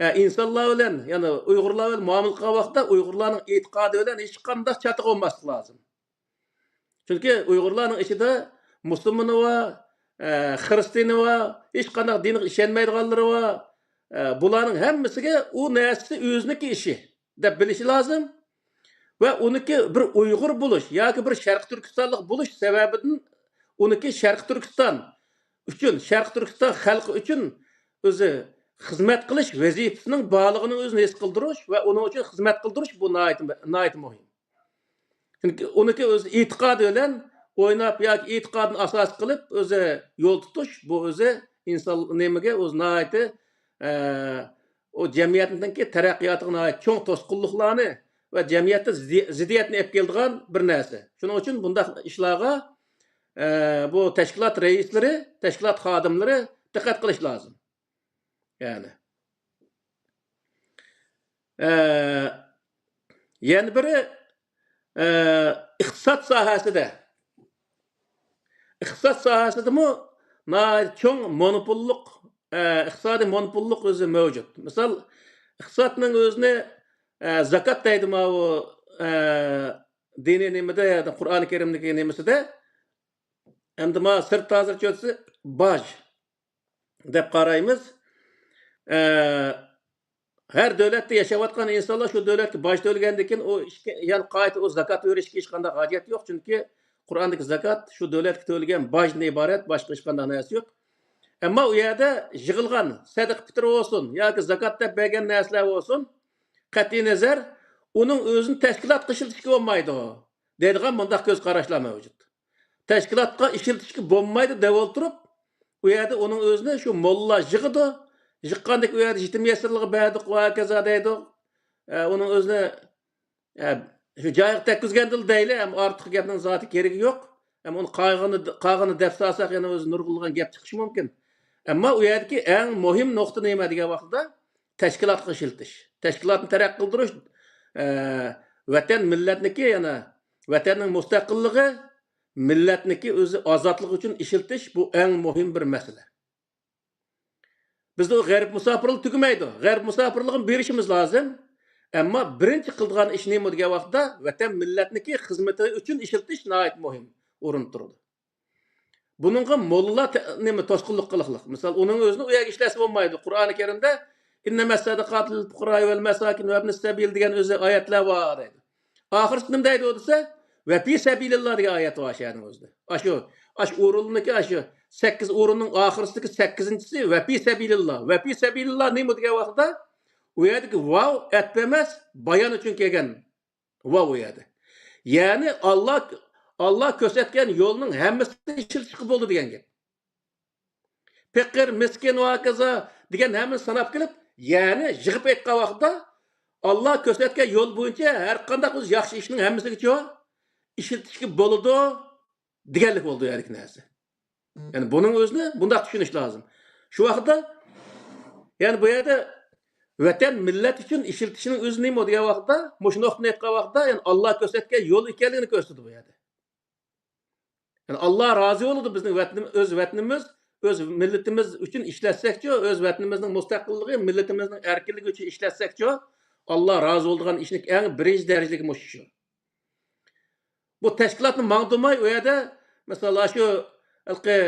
ئە، ئىنسانلار بىلەن، يەنى ئۇيغۇرلار بىلەن مۇئامىلە قىلغان ۋاقىتتا ئۇيغۇرلارنىڭ ئېتىقادى بىلەن ھېچقانداق چاتىقى بولماسلىقى لازىم. چۈنكى ئۇيغۇرلارنىڭ ئىچىدە مۇسۇلمىنى بار، ئە، خىرىستىيىنى بار، ھېچقانداق دىنغا ئىشەنمەيدىغانلىرى بار. ئە، بۇلارنىڭ ھەممىسىگە ئۇ نەرسىسى ئۆزىنىڭكى ئىشى دەپ بىلىشى لازىم. ۋە ئۇنىڭكى بىر ئۇيغۇر بولۇش ياكى بىر شەرقىي تۈركىستانلىق بولۇش سەۋەبىدىن ئۇنىڭكى شەرقىي تۈركىستان ئۈچۈن، شەرقىي تۈركىستان خەلقى ئۈچۈن ئۆزى خىزمەت قىلىش ۋەزىپىسىنىڭ بارلىقىنىڭ ئۆزىنى ھېس قىلدۇرۇش ۋە ئۇنىڭ ئۈچۈن خىزمەت قىلدۇرۇش، بۇ ناھايىتى، ناھايىتى مۇھىم. چۈنكى ئۇنىڭكى ئۆز ئېتىقادى بىلەن ئويناپ ياكى ئېتىقادىنى ئاساس قىلىپ ئۆزى يول تۇتۇش، بۇ ئۆزى ئىنسان نېمىگە ئۆزى ناھايىتى، ئە، ئۇ جەمئىيەتنىڭكى تەرەققىياتىغا ناھايىتى چوڭ توسقۇنلۇقلارنى ۋە جەمئىيەتتە زىددىي-، زىددىيەتنى ئېلىپ كېلىدىغان بىر نەرسە. شۇنىڭ ئۈچۈن بۇنداق ئىشلارغا، ئە، بۇ تەشكىلات رەئىسلىرى، تەشكىلات خادىملىرى دىققەت قىلىش لازىم. يەنى، ئە، يەنە بىرى، ئە، ئىقتىساد ساھەسىدە. ئىقتىساد ساھەسىدىمۇ ناھايىتى چوڭ مونوپوللۇق، ئە، ئىقتىسادىي مونوپوللۇق ئۆزى مەۋجۇت. مىسال، ئىقتىسادنىڭ ئۆزىنى، ئە، زاكات دەيدۇ ماۋۇ، ئە، دىنىي نېمىدە، قۇرئانى كەرىمدىكى نېمىسىدە. ئەمدى ما سىرت ھازىرچە ئۆتسە باج دەپ قارايمىز. ئە، ھەر دۆلەتتە ياشاۋاتقان ئىنسانلار شۇ دۆلەتكە باج تۆلىگەندىن كېيىن ئۇ ئىشكە، يەنە قايتا ئۇ زاكات بېرىشكە ھېچقانداق ھاجەت يوق. چۈنكى قۇرئاندىكى زاكات شۇ دۆلەتكە تۆلىگەن باجدىن ئىبارەت، باشقا ھېچقانداق نەرسە يوق. ئەمما ئۇ يەردە يىغىلغان سەدىقە پىتىر بولسۇن ياكى زاكات دەپ بەرگەن نەرسىلەر بولسۇن، قەتئىي نەزەر، ئۇنىڭ ئۆزىنى تەشكىلاتقا ئىشلىتىشكە بولمايدۇ دەيدىغان مۇنداق كۆز قاراشلار مەۋجۇت. تەشكىلاتقا ئىشلىتىشكە بولمايدۇ دەپ ئولتۇرۇپ، ئۇ يەردە ئۇنىڭ ئۆزىنى شۇ موللا يىغىدۇ، يىغقاندىكى ئۇ يەردە يېتىم يېسىرلارغا بەردۇق ۋە ھاكازا دەيدۇ. ئە، ئۇنىڭ ئۆزىنى، ئە، شۇ جايىغا تەگكۈزگەندىلا دەيلى، ئەمما ئارتۇق گەپنىڭ زادى كېرىكى يوق. ئەمما ئۇنى قالغىنى، قالغىنى دەپ سالساق يەنە ئۆزى نۇرغۇنلىغان گەپ چىقىشى مۇمكىن. ئەمما ئۇ يەردىكى ئەڭ مۇھىم نۇقتا نېمە دېگەن ۋاقىتتا، تەشكىلاتقا ئىشلىتىش، تەشكىلاتنى تەرەققىي قىلدۇرۇش، ئە، ۋەتەن مىللەتنىكى، يەنە ۋەتەننىڭ مۇستەقىللىقى، مىللەتنىكى ئۆزى ئازادلىقى ئۈچۈن ئىشلىتىش، بۇ ئەڭ مۇھىم بىر مەسىلە. بىزدە ئۇ غەرب مۇساپىرلىقى تۈگىمەيدۇ. غەرب مۇساپىرلىقىنى بېرىشىمىز لازىم. ئەمما بىرىنچى قىلىدىغان ئىش نېمە دېگەن ۋاقىتتا، ۋەتەن مىللەتنىكى خىزمىتى ئۈچۈن ئىشلىتىش ناھايىتى مۇھىم ئورۇندا تۇرىدۇ. بۇنىڭغا موللا تە-، نېمە، توسقۇنلۇق قىلىقلىق. مىسال، ئۇنىڭ ئۆزىنى ئۇ يەرگە ئىشلەتسە بولمايدۇ. قۇرئانى كەرىمدە، «إنما الصدقات للفقراء والمساكين وابن السبيل» دېگەن ئۆزى ئايەتلەر بار دەيدۇ. ئاخىرسى نېمە دەيدۇ دېسە، «وفي سبيل الله» دېگەن ئايەت بار شۇ يەرنىڭ ئۆزىدە. ئاشۇ، ئاشۇ ئورۇننىڭكى، ئاشۇ سەككىز ئورۇننىڭ ئاخىرسىدىكى سەككىزىنچىسى «وفي سبيل الله». «وفي سبيل الله» نېمە دېگەن ۋاقىتتا، ئۇ يەردىكى ۋاۋ ئەتپ ئەمەس، بايان ئۈچۈن كەلگەن ۋاۋ ئۇ يەردە. يەنى ئاللا، ئاللا كۆرسەتكەن يولنىڭ ھەممىسىنى ئىشلىتىشقا بولىدۇ دېگەن گەپ. پېقىر، مىسكىن ۋە ھاكازا دېگەن ھەممىنى ساناپ كېلىپ، يەنى يىغىپ ئېيتقان ۋاقىتتا، ئاللا كۆرسەتكەن يول بويىچە ھەر قانداق ئۆزى ياخشى ئىشنىڭ ھەممىسىگىچۇ ئىشلىتىشكە بولىدۇ دېگەنلىك بولىدۇ يەردىكى نەرسە. يەنى بۇنىڭ ئۆزىنى بۇنداق چۈشىنىش لازىم. شۇ ۋاقىتتا، يەنى بۇ يەردە ۋەتەن، مىللەت ئۈچۈن ئىشلىتىشنىڭ ئۆزى نېمە دېگەن ۋاقىتتا، مۇشۇ نۇقتىنى ئېيتقان ۋاقىتتا، يەنى ئاللا كۆرسەتكەن يول ئىكەنلىكىنى كۆرسىتىدۇ بۇ يەردە. يەنى ئاللا رازى بولىدۇ بىزنىڭ ۋەتىنىم-، ئۆز ۋەتىنىمىز، ئۆز مىللىتىمىز ئۈچۈن ئىشلەتسەكچۇ، ئۆز ۋەتىنىمىزنىڭ مۇستەقىللىقى، مىللىتىمىزنىڭ ئەركىنلىكى ئۈچۈن ئىشلەتسەكچۇ، ئاللا رازى بولىدىغان ئىشنىڭ ئەڭ بىرىنچى دەرىجىلىك مۇشۇ. بۇ تەشكىلاتنى ماڭدۇرماي، ئۇ يەردە، مىسال، شۇ ھېلىقى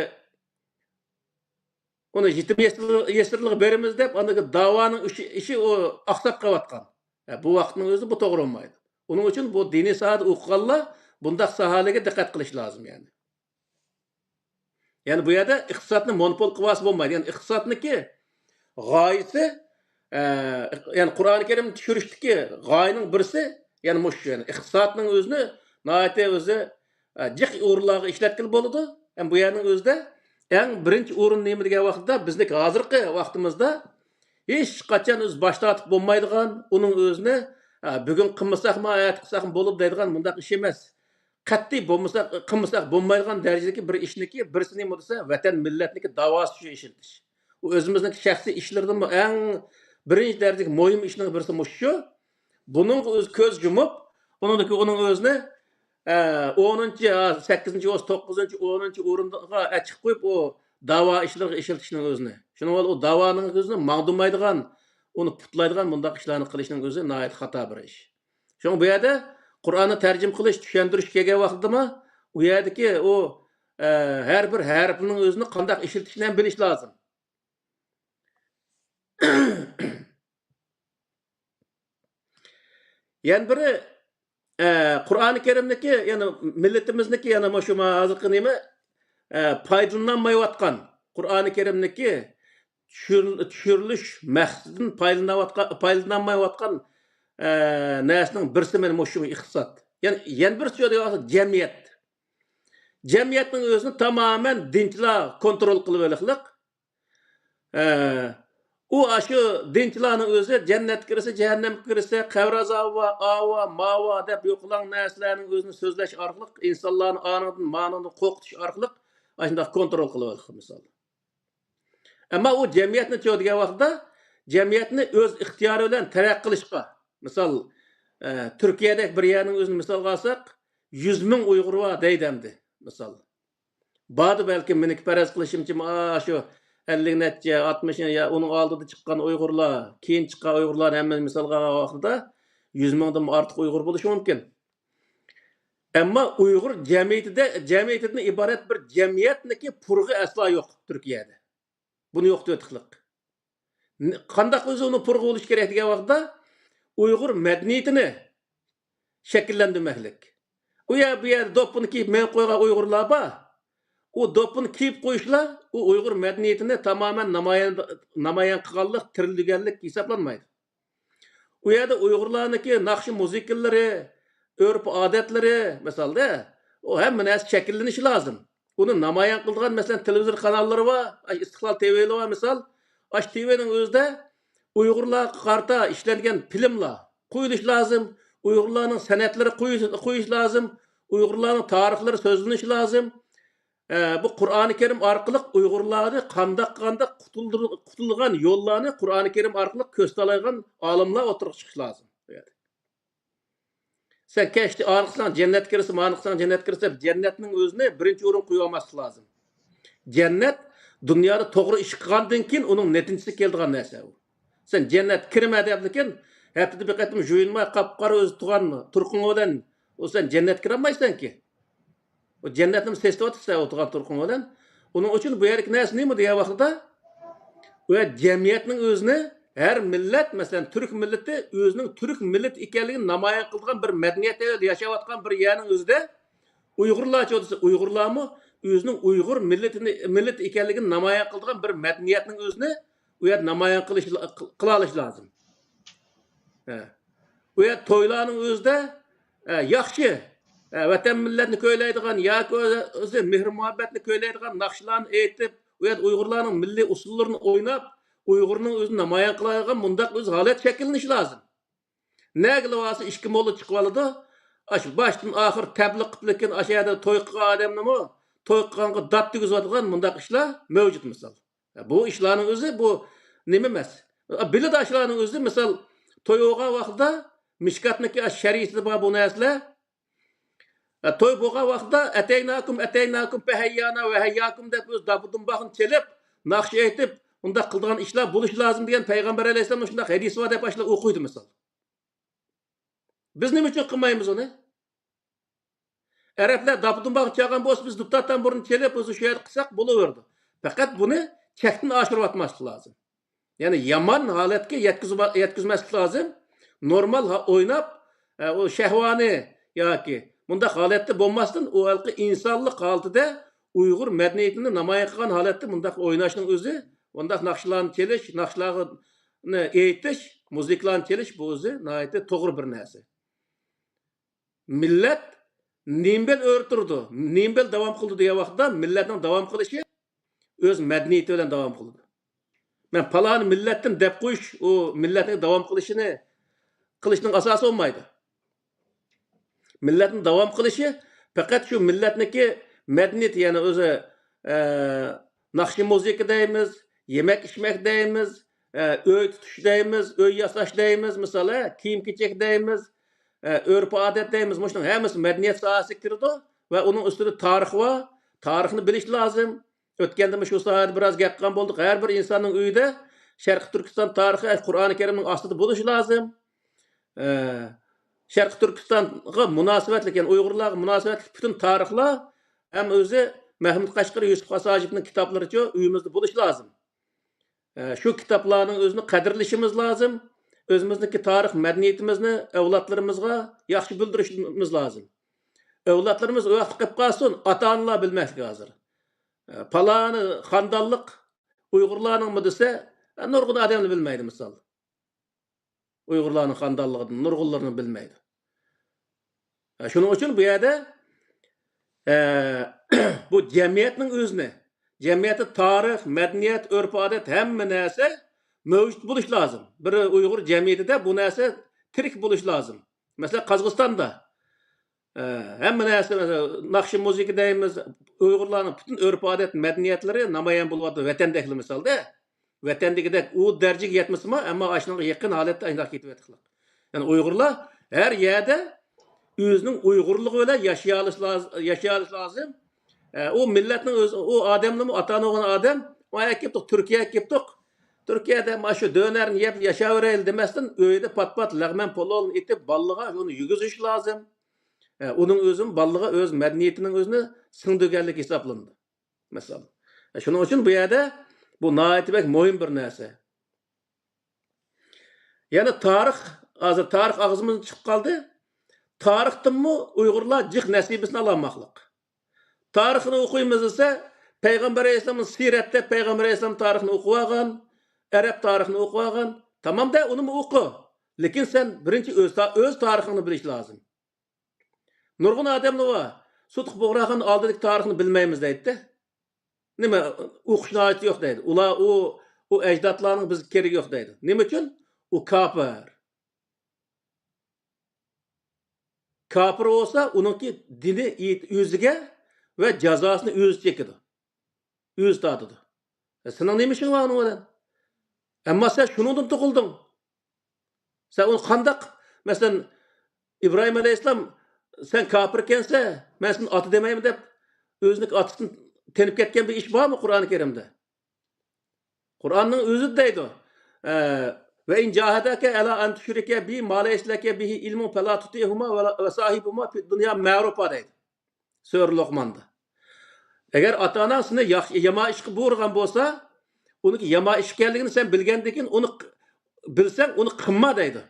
ئۇنى يېتىم يېسىر-، يېسىرلىققا بېرىمىز دەپ، ئاندىكى داۋانىڭ ئىشى، ئىشى ئۇ ئاقساپ قېلىۋاتقان. ھە، بۇ ۋاقىتنىڭ ئۆزىدە بۇ توغرا بولمايدۇ. ئۇنىڭ ئۈچۈن بۇ دىنىي ساھەدە ئوقۇغانلار بۇنداق ساھەلەرگە دىققەت قىلىش لازىم، يەنى. يەنى بۇ يەردە ئىقتىسادنى مونوپول قىلىۋالسا بولمايدۇ. يەنى ئىقتىسادنىڭكى غايىسى ئە، يەنى قۇرئانى كەرىم چۈشۈرۈشتىكى غايىنىڭ بىرسى، يەنى مۇشۇ، يەنى ئىقتىسادنىڭ ئۆزىنى ناھايىتى ئۆزى، ئە، جىق ئورۇنلارغا ئىشلەتكىلى بولىدۇ. ھەم بۇ يەرنىڭ ئۆزىدە ئەڭ بىرىنچى ئورۇن نېمە دېگەن ۋاقىتتا، بىزنىڭ ھازىرقى ۋاقتىمىزدا ھېچقاچان ئۆزى باش تارتىپ بولمايدىغان، ئۇنىڭ ئۆزىنى، ئە، بۈگۈن قىلمىساقمۇ، ئەتە قىلساقمۇ بولىدۇ دەيدىغان مۇنداق ئىش ئەمەس. قەتئىي بولمىساق، قىلمىساق بولمايدىغان دەرىجىدىكى بىر ئىشنىكى بىرسى نېمە دېسە، ۋەتەن مىللەتنىڭكى داۋاسى ئۈچۈن ئىشلىتىش. ئۇ ئۆزىمىزنىڭ شەخسىي ئىشلىرىدىنمۇ ئەڭ بىرىنچى دەرىجىدىكى مۇھىم ئىشنىڭ بىرسى مۇشۇ شۇ. بۇنىڭغا ئۆزى كۆز يۇمۇپ، ئۇنىڭدىكى ئۇنىڭ ئۆزىنى، ئە، ئونىنچى، ھە، سەككىزىنچى، توققۇزىنچى، ئونىنچى ئورۇنغا ئەچىقىپ قويۇپ، ئۇ داۋا ئىشلىرىغا ئىشلىتىشنىڭ ئۆزىنى. شۇنىڭ بىلەن ئۇ داۋانىڭ ئۆزىنى ماڭدۇرمايدىغان، ئۇنى پۇتلايدىغان مۇنداق ئىشلارنى قىلىشنىڭ ئۆزى ناھايىتى خاتا بىر ئىش. شۇڭا بۇ يەردە قۇرئاننى تەرجىمە قىلىش، چۈشەندۈرۈش كەلگەن ۋاقتىدىمۇ ئۇ يەردىكى ئۇ، ئە، ھەر بىر ھەرپنىڭ ئۆزىنى قانداق ئىشلىتىشنى ھەم بىلىش لازىم. يەنە بىرى، ئە، قۇرئانى كەرىمنىكى، يەنى مىللىتىمىزنىكى، يەنى مۇشۇ ھازىرقى نېمە، ئە، پايدىلىنالمايۋاتقان، قۇرئانى كەرىمنىكى چۈشۈر-، چۈشۈرۈلۈش مەقسىتىدىن پايدىلىنىۋاتقان، پايدىلىنالمايۋاتقان، ئە، نەرسىنىڭ بىرسى مانا مۇشۇ ئىقتىساد. يەنى، يەنە بىرسى جەمئىيەت. جەمئىيەتنىڭ ئۆزىنى تامامەن دىنچىلار كونترول قىلىۋېلىقلىق. ئە، ئۇ ئاشۇ دىنچىلارنىڭ ئۆزى جەننەتكە كىرسە، جەھەننەمگە كىرسە، قەبرە ئازابى بار، ئاۋۇ بار، ماۋۇ بار دەپ يوقىلاڭ نەرسىلەرنىڭ ئۆزىنى سۆزلەش ئارقىلىق، ئىنسانلارنى ئانىڭدىن مانىڭدىن قورقۇتۇش ئارقىلىق ئاشۇنداق كونترول قىلىۋالىدۇ، مىسال. ئەمما ئۇ جەمئىيەتنى چۆ دېگەن ۋاقىتتا، جەمئىيەتنى ئۆز ئىختىيارى بىلەن تەرەققىي قىلىشقا، مىسال، ئە، تۈركىيەدەك بىر يەرنىڭ ئۆزىنى مىسالغا ئالساق، يۈز مىڭ ئۇيغۇر بار دەيدۇ ئەمدى، مىسال. باردا بەلكىم مېنىڭكى پەرەز قىلىشىمچە، ئاشۇ ئەللىك نەچچە، ئاتمىش يا ئۇنىڭ ئالدىدا چىققان ئۇيغۇرلار، كېيىن چىققان ئۇيغۇرلارنى ھەممىنى مىسالغا ئالغان ۋاقتىدا، يۈز مىڭدىن ئارتۇق ئۇيغۇر بولۇشى مۇمكىن. ئەمما ئۇيغۇر جەمئىيىتىدە، جەمئىيىتىدىن ئىبارەت بىر جەمئىيەتنىكى پۇرىقى ئەسلا يوق تۈركىيەدە. بۇنى يوقىتىۋېتىقلىق. ن-، قانداق ئۆزى ئۇنى پۇرىقى بولۇش كېرەك دېگەن ۋاقىتتا، ئۇيغۇر مەدەنىيىتىنى شەكىللەندۈرمەكلىك. ئۇ يەر، بۇ يەردە دوپپىنى كىيىپ مېڭىپ قويغان ئۇيغۇرلار بار. ئۇ دوپپىنى كىيىپ قويۇشلا، ئۇ ئۇيغۇر مەدەنىيىتىنى تامامەن نامايان، نامايان قىلغانلىق، تىرىلگەنلىك ھېسابلانمايدۇ. ئۇ يەردە ئۇيغۇرلارنىڭكى ناخشا مۇزىكىلىرى، ئۆرپ ئادەتلىرى، مىسالدا، ئۇ ھەممە نەرسە شەكىللىنىشى لازىم. ئۇنى نامايان قىلىدىغان، مەسىلەن، تېلېۋىزور قاناللىرى بار، ئاي، ئىستىقلال تىۋى بار، مىسال. ئاشۇ تىۋىنىڭ ئۆزىدە ئۇيغۇرلارغا قارىتا ئىشلەنگەن فىلىملار قويۇلۇشى لازىم، ئۇيغۇرلارنىڭ سەنئەتلىرى قويۇش، قويۇش لازىم، ئۇيغۇرلارنىڭ تارىخلىرى سۆزلىنىشى لازىم. ئە، بۇ قۇرئانى كەرىم ئارقىلىق ئۇيغۇرلارنى قانداق، قانداق قۇتۇلدۇر-، قۇتۇلىدىغان يوللارنى قۇرئانى كەرىم ئارقىلىق كۆرسىتەلەيدىغان ئالىملار ئوتتۇرىغا چىقىشى لازىم. سەن كەچتە ئانى قىلساڭ جەننەتكە كىرىسەن، مانى قىلساڭ جەننەتكە كىرىسەن دەپ، جەننەتنىڭ ئۆزىنى بىرىنچى ئورۇنغا قويۇۋالماسلىق لازىم. جەننەت دۇنيادا توغرا ئىش قىلغاندىن كېيىن ئۇنىڭ نەتىجىسى كېلىدىغان نەرسە ئۇ. سەن جەننەتكە كىرمە دەپتىكەن، ھەپتىدە بىر قېتىم يۇيۇنماي قاپقارا ئۆزى تۇغان تۇرقۇڭ بىلەن، ئۇ سەن جەننەتكە كىرەلمەيسەنكى. ئۇ جەننەتنى سېسىتىۋاتىسەن ئۇ تۇغان تۇرقۇڭ بىلەن. ئۇنىڭ ئۈچۈن بۇ يەردىكى نەرسە نېمە دېگەن ۋاقتىدا، ئۇ يەر جەمئىيەتنىڭ ئۆزىنى، ھەر مىللەت، مەسىلەن، تۈرك مىللىتى ئۆزىنىڭ تۈرك مىللىتى ئىكەنلىكىنى نامايان قىلىدىغان بىر مەدەنىيەتتە ياشاۋاتقان بىر يەرنىڭ ئۆزىدە ئۇيغۇرلارچۇ دېسە، ئۇيغۇرلارمۇ ئۆزىنىڭ ئۇيغۇر مىللىتىنى، مىللىتى ئىكەنلىكىنى نامايان قىلىدىغان بىر مەدەنىيەتنىڭ ئۆزىنى ئۇ يەردە نامايان قىلىش، قىلالىشى لازىم. ھە. ئۇ يەردە تويلارنىڭ ئۆزىدە، ھە، ياخشى، ھە، ۋەتەن مىللەتنى كۈيلەيدىغان ياكى ئۆزى مېھىر مۇھەببەتنى كۈيلەيدىغان ناخشىلارنى ئېيتىپ، ئۇ يەردە ئۇيغۇرلارنىڭ مىللىي ئۇسسۇللىرىنى ئويناپ، ئۇيغۇرنىڭ ئۆزىنى نامايان قىلالايدىغان مۇنداق ئۆز ھالەت شەكىللىنىشى لازىم. نەگىلا بارسا ئىككى موللا چىقىۋالىدۇ. ئاشۇ باشتىن ئاخىر تەبلىغ قىپلىكىن ئاشۇ يەردە توي قىلغان ئادەمنىمۇ توي قىلغانغا دات دېگۈزۈۋاتىدىغان مۇنداق ئىشلار مەۋجۇت، مىسال. بۇ ئىشلارنىڭ ئۆزى بۇ نېمە ئەمەس. بىلىدۇ ئاشۇلارنىڭ ئۆزى، مىسال، توي بولغان ۋاقتىدا مىشكاتنىكى ئاشۇ شەرىئىتىدە بار بۇ نەرسىلەر. توي بولغان ۋاقتىدا ئەتەيناكۇم، ئەتەيناكۇم، پەھەييانا ۋە ھەيياكۇم دەپ ئۆز داپا دۇمباقنى چېلىپ، ناخشا ئېيتىپ، ئۇنداق قىلىدىغان ئىشلار بولۇشى لازىم دېگەن پەيغەمبەر ئەلەيھىسسالامنىڭ شۇنداق ھەدىسى بار دەپ ئاشۇلار ئوقۇيدۇ، مىسال. بىز نېمە ئۈچۈن قىلمايمىز ئۇنى؟ ئەرەبلەر داپا دۇمباق چالغان بولسا، بىز دۇتار تامبۇرنى چېلىپ، ئۆزى شۇ يەردە قىلساق بولۇۋېرىدۇ. پەقەت بۇنى چەكتىن ئاشۇرۇۋاتماسلىق لازىم. يەنى يامان ھالەتكە يەتكۈزۈۋا-، يەتكۈزمەسلىك لازىم. نورمال ھا-، ئويناپ، ئە، ئۇ شەھۋانىي ياكى مۇنداق ھالەتتە بولماستىن، ئۇ ھېلىقى ئىنسانلىق ھالىتىدە ئۇيغۇر مەدەنىيىتىنى نامايان قىلغان ھالەتتە مۇنداق ئويناشنىڭ ئۆزى، مۇنداق ناخشىلارنى چېلىش، ناخشىلارغا ئېيتىش، مۇزىكىلارنى چېلىش، بۇ ئۆزى ناھايىتى توغرا بىر نەرسە. مىللەت نېمە بىلەن ئۆرە تۇرىدۇ، نېمە بىلەن داۋام قىلىدۇ دېگەن ۋاقىتتا، مىللەتنىڭ داۋام قىلىشى ئۆز مەدەنىيىتى بىلەن داۋام قىلىدۇ. مەن پالانى مىللەتتىن دەپ قويۇش، ئۇ مىللەتنىڭ داۋام قىلىشىنى، قىلىشنىڭ ئاساسى بولمايدۇ. مىللەتنىڭ داۋام قىلىشى پەقەت شۇ مىللەتنىڭكى مەدەنىيىتى، يەنى ئۆزى، ئە، ناخشا مۇزىكا دەيمىز، يېمەك ئىچمەك دەيمىز، ئە، ئۆي تۇتۇش دەيمىز، ئۆي ياساش دەيمىز، مىسال، ھە، كىيىم-كېچەك دەيمىز، ئە، ئۆرپ-ئادەت دەيمىز، مۇشۇنىڭ ھەممىسى مەدەنىيەت ساھەسىگە كىرىدۇ ۋە ئۇنىڭ ئۈستىدە تارىخ بار. تارىخنى بىلىش لازىم. ئۆتكەندىمۇ شۇ ساھەدە بىراز گەپ قىلغان بولدۇق. ھەر بىر ئىنساننىڭ ئۆيىدە شەرقىي تۈركىستان تارىخى قۇرئانى كەرىمنىڭ ئاستىدا بولۇشى لازىم. ئە، شەرقىي تۈركىستانغا مۇناسىۋەتلىك، يەنى ئۇيغۇرلارغا مۇناسىۋەتلىك پۈتۈن تارىخلار ھەم ئۆزى مەھمۇد قەشقىرى، يۈسۈپ خاس ھاجىپنىڭ كىتابلىرىچۇ ئۆيىمىزدە بولۇشى لازىم. ئە، شۇ كىتابلارنىڭ ئۆزىنى قەدىرلىشىمىز لازىم. ئۆزىمىزنىڭكى تارىخ مەدەنىيىتىمىزنى ئەۋلادلىرىمىزغا ياخشى بىلدۈرۈشىمىز لازىم. ئەۋلادلىرىمىز ئۇ ۋاقىتتا قېلىپ قالسۇن، ئاتا-ئانىلار بىلمەسلىك ھازىر. ئە، پالانى خاندانلىق ئۇيغۇرلارنىڭمۇ دېسە، ئە، نۇرغۇن ئادەملەر بىلمەيدۇ، مىسال. ئۇيغۇرلارنىڭ خاندانلىقىدىن نۇرغۇنلىرىنى بىلمەيدۇ. ئە، شۇنىڭ ئۈچۈن بۇ يەردە، ئە، بۇ جەمئىيەتنىڭ ئۆزىنى، جەمئىيەتتە تارىخ، مەدەنىيەت، ئۆرپ-ئادەت، ھەممە نەرسە مەۋجۇت بولۇشى لازىم. بىر ئۇيغۇر جەمئىيىتىدە بۇ نەرسە تىرىك بولۇشى لازىم. مەسىلەن، قازاقىستاندا، ئە، ھەممە نەرسە، مەسىلەن، ناخشا مۇزىكا دەيمىز، ئۇيغۇرلارنىڭ پۈتۈن ئۆرپ-ئادەت، مەدەنىيەتلىرى نامايان بولۇۋاتىدۇ، ۋەتەندەكلا مىسالدا. ۋەتەندىكىدەك ئۇ دەرىجىگە يەتمىسىمۇ، ئەمما ئاشۇنىڭغا يېقىن ھالەتتە ئاشۇنداق كېتىۋاتىدۇ. يەنى ئۇيغۇرلار ھەر يەردە ئۆزىنىڭ ئۇيغۇرلۇقى بىلەن ياشىيالىشى لاز-، ياشىيالىشى لازىم. ئە، ئۇ مىللەتنىڭ ئۆزى، ئۇ ئادەمنىمۇ، ئاتا-ئانا بولغان ئادەم، ئۇ ئەكىپتۇق، تۈركىيەگە ئەكىپتۇق. تۈركىيەدە مانا شۇ دۆنەرنى يەپ ياشاۋېرەيلى دېمەستىن، ئۆيدە پات-پات لەغمەن پولۇننى ئېتىپ، بالىلىغا شۇنى يېگۈزۈش لازىم. ئە، ئۇنىڭ ئۆزىمۇ بالىلىغا ئۆز مەدەنىيىتىنىڭ ئۆزىنى سىڭدۈرگەنلىك ھېسابلىنىدۇ. مەسىلەن. شۇنىڭ ئۈچۈن بۇ يەردە بۇ ناھايىتى بەك مۇھىم بىر نەرسە. يەنە تارىخ، ھازىر تارىخ ئاغزىمىزدىن چىقىپ قالدى. تارىختىنمۇ ئۇيغۇرلار جىق نەسىبىسىنى ئالالماقلىق. تارىخنى ئوقۇيمىز دېسە، پەيغەمبەر ئەلەيھىسسالامنىڭ سىرەتتە پەيغەمبەر ئەلەيھىسسالام تارىخىنى ئوقۇۋالغان، ئەرەب تارىخىنى ئوقۇۋالغان. تامام-دە، ئۇنىمۇ ئوقۇ. لېكىن سەن بىرىنچى ئۆز تا-، ئۆز تارىخىڭنى بىلىش لازىم. نۇرغۇن ئادەملەر بار، سۇتۇق بۇغراخان ئالدىدىكى تارىخنى بىلمەيمىز دەيدۇ. نېمە، ئوقۇشنىڭ ھاجىتى يوق دەيدۇ. ئۇلار ئۇ، ئۇ ئەجدادلارنىڭ بىزگە كېرىكى يوق دەيدۇ. نېمە ئۈچۈن؟ ئۇ كاپىر. كاپىر بولسا، ئۇنىڭكى دىنى ئېيت-، ئۆزىگە ۋە جازاسىنى ئۆزى چېكىدۇ. ئۆزى تارتىدۇ. ئە، سېنىڭ نېمە ئىشىڭ بار ئۇنىڭ بىلەن؟ ئەمما سەن شۇنىڭدىن تۇغۇلدۇڭ. سەن ئۇنى قانداق، مەسىلەن، ئىبراھىم ئەلەيھىسسالام، سەن كاپىركەنسەن، مەن سېنى ئاتا دېمەيمەن دەپ، ئۆزىنىڭ ئاتىسىنى تېنىپ كەتكەن بىر ئىش بارمۇ قۇرئان كەرىمدە؟ قۇرئاننىڭ ئۆزى دەيدۇ، ئە، «وَإِنْ جَاهَدَاكَ عَلَىٰ أَنْ تُشْرِكَ بِي مَا لَيْسَ لَكَ بِهِ عِلْمٌ فَلَا تُطِعْهُمَا وَلَا، وَصَاحِبْهُمَا فِي الدُّنْيَا مَعْرُوفًا» دەيدۇ. سۈرە لوقماندا. ئەگەر ئاتا-ئاناڭ سېنى ياخشى، يامان ئىشقا بۇيرۇغان بولسا، ئۇنىڭكى يامان ئىش ئىكەنلىكىنى سەن بىلگەندىن كېيىن، ئۇنى ق-، بىلسەڭ، ئۇنى قىلما دەيدۇ.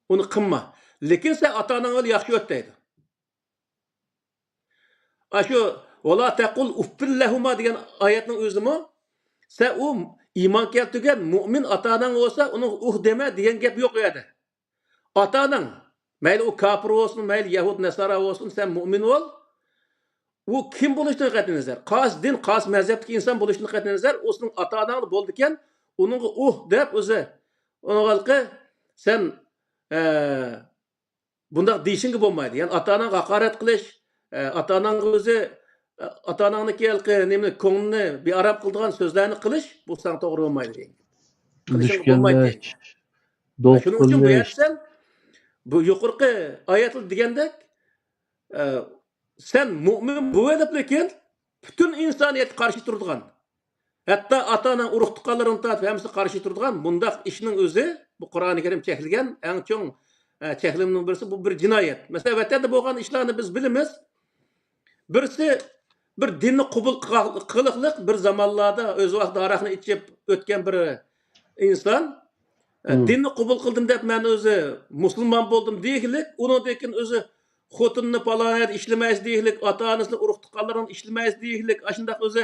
ئۇنى قىلما. لېكىن سەن ئاتا-ئاناڭ بىلەن ياخشى ئۆت دەيدۇ. ئاشۇ «وَلَا تَقُلْ أُفٍّ لَهُمَا» دېگەن ئايەتنىڭ ئۆزىمۇ، سەن ئۇ ئىمان كەلتۈرگەن مۆمىن ئاتا-ئاناڭ بولسا، ئۇنىڭغا ئۇھ دېمە دېگەن گەپ يوق ئۇ يەردە. ئاتا-ئاناڭ، مەيلى ئۇ كاپىر بولسۇن، مەيلى يەھۇد نەسارا بولسۇن، سەن مۆمىن بول. ئۇ كىم بولۇشىدىن قەتئىينەزەر، قايسى دىن، قايسى مەزھەپتىكى ئىنسان بولۇشىدىن قەتئىينەزەر، ئۇ سېنىڭ ئاتا-ئاناڭلا بولىدىكەن، ئۇنىڭغا ئۇھ دەپ ئۆزى، ئۇنىڭغا سەن، ئە، بۇنداق دېيىشىڭگە بولمايدۇ. يەنى ئاتا-ئاناڭغا ھاقارەت قىلىش، ئە، ئاتا-ئاناڭغا ئۆزى، ئە، ئاتا-ئاناڭنىڭكى ھېلىقى نېمىنى، كۆڭلىنى بىئارام قىلىدىغان سۆزلەرنى قىلىش، بۇ ساڭا توغرا بولمايدۇ دېگەن گەپ. قىلىشىڭغا بولمايدۇ دېگەن گەپ. شۇنىڭ ئۈچۈن بۇ يەردە سەن بۇ يۇقىرىقى ئايەتلەر دېگەندەك، ئە، سەن مۆمىن بولۇۋېلىپ، لېكىن پۈتۈن ئىنسانىيەتكە قارشى تۇرىدىغان، ھەتتا ئاتا-ئانا، ئۇرۇق-تۇغقانلىرىڭدىن تارتىپ ھەممىسىگە قارشى تۇرىدىغان مۇنداق ئىشنىڭ ئۆزى، بۇ قۇرئانى كەرىم چەكلىگەن ئەڭ چوڭ، ئە، چەكلىمىنىڭ بىرسى، بۇ بىر جىنايەت. مەسىلەن، ۋەتەندە بولغان ئىشلارنى بىز بىلىمىز. بىرسى بىر دىننى قوبۇل قىلغا-، قىلىقلىق بىر زامانلاردا ئۆز ۋاقتىدا ھاراقنى ئىچىپ ئۆتكەن بىر ئىنسان، ئە، مم. دىننى قوبۇل قىلدىم دەپ مەن ئۆزى مۇسۇلمان بولدۇم دېگىلىك، ئۇنىڭدىن كېيىن ئۆزى خوتۇنىنى پالان يەردە ئىشلىمەيسىز دېگىلىك، ئاتا-ئانىسىنى، ئۇرۇق-تۇغقانلىرىنى ئىشلىمەيسىز دېگىلىك، ئاشۇنداق ئۆزى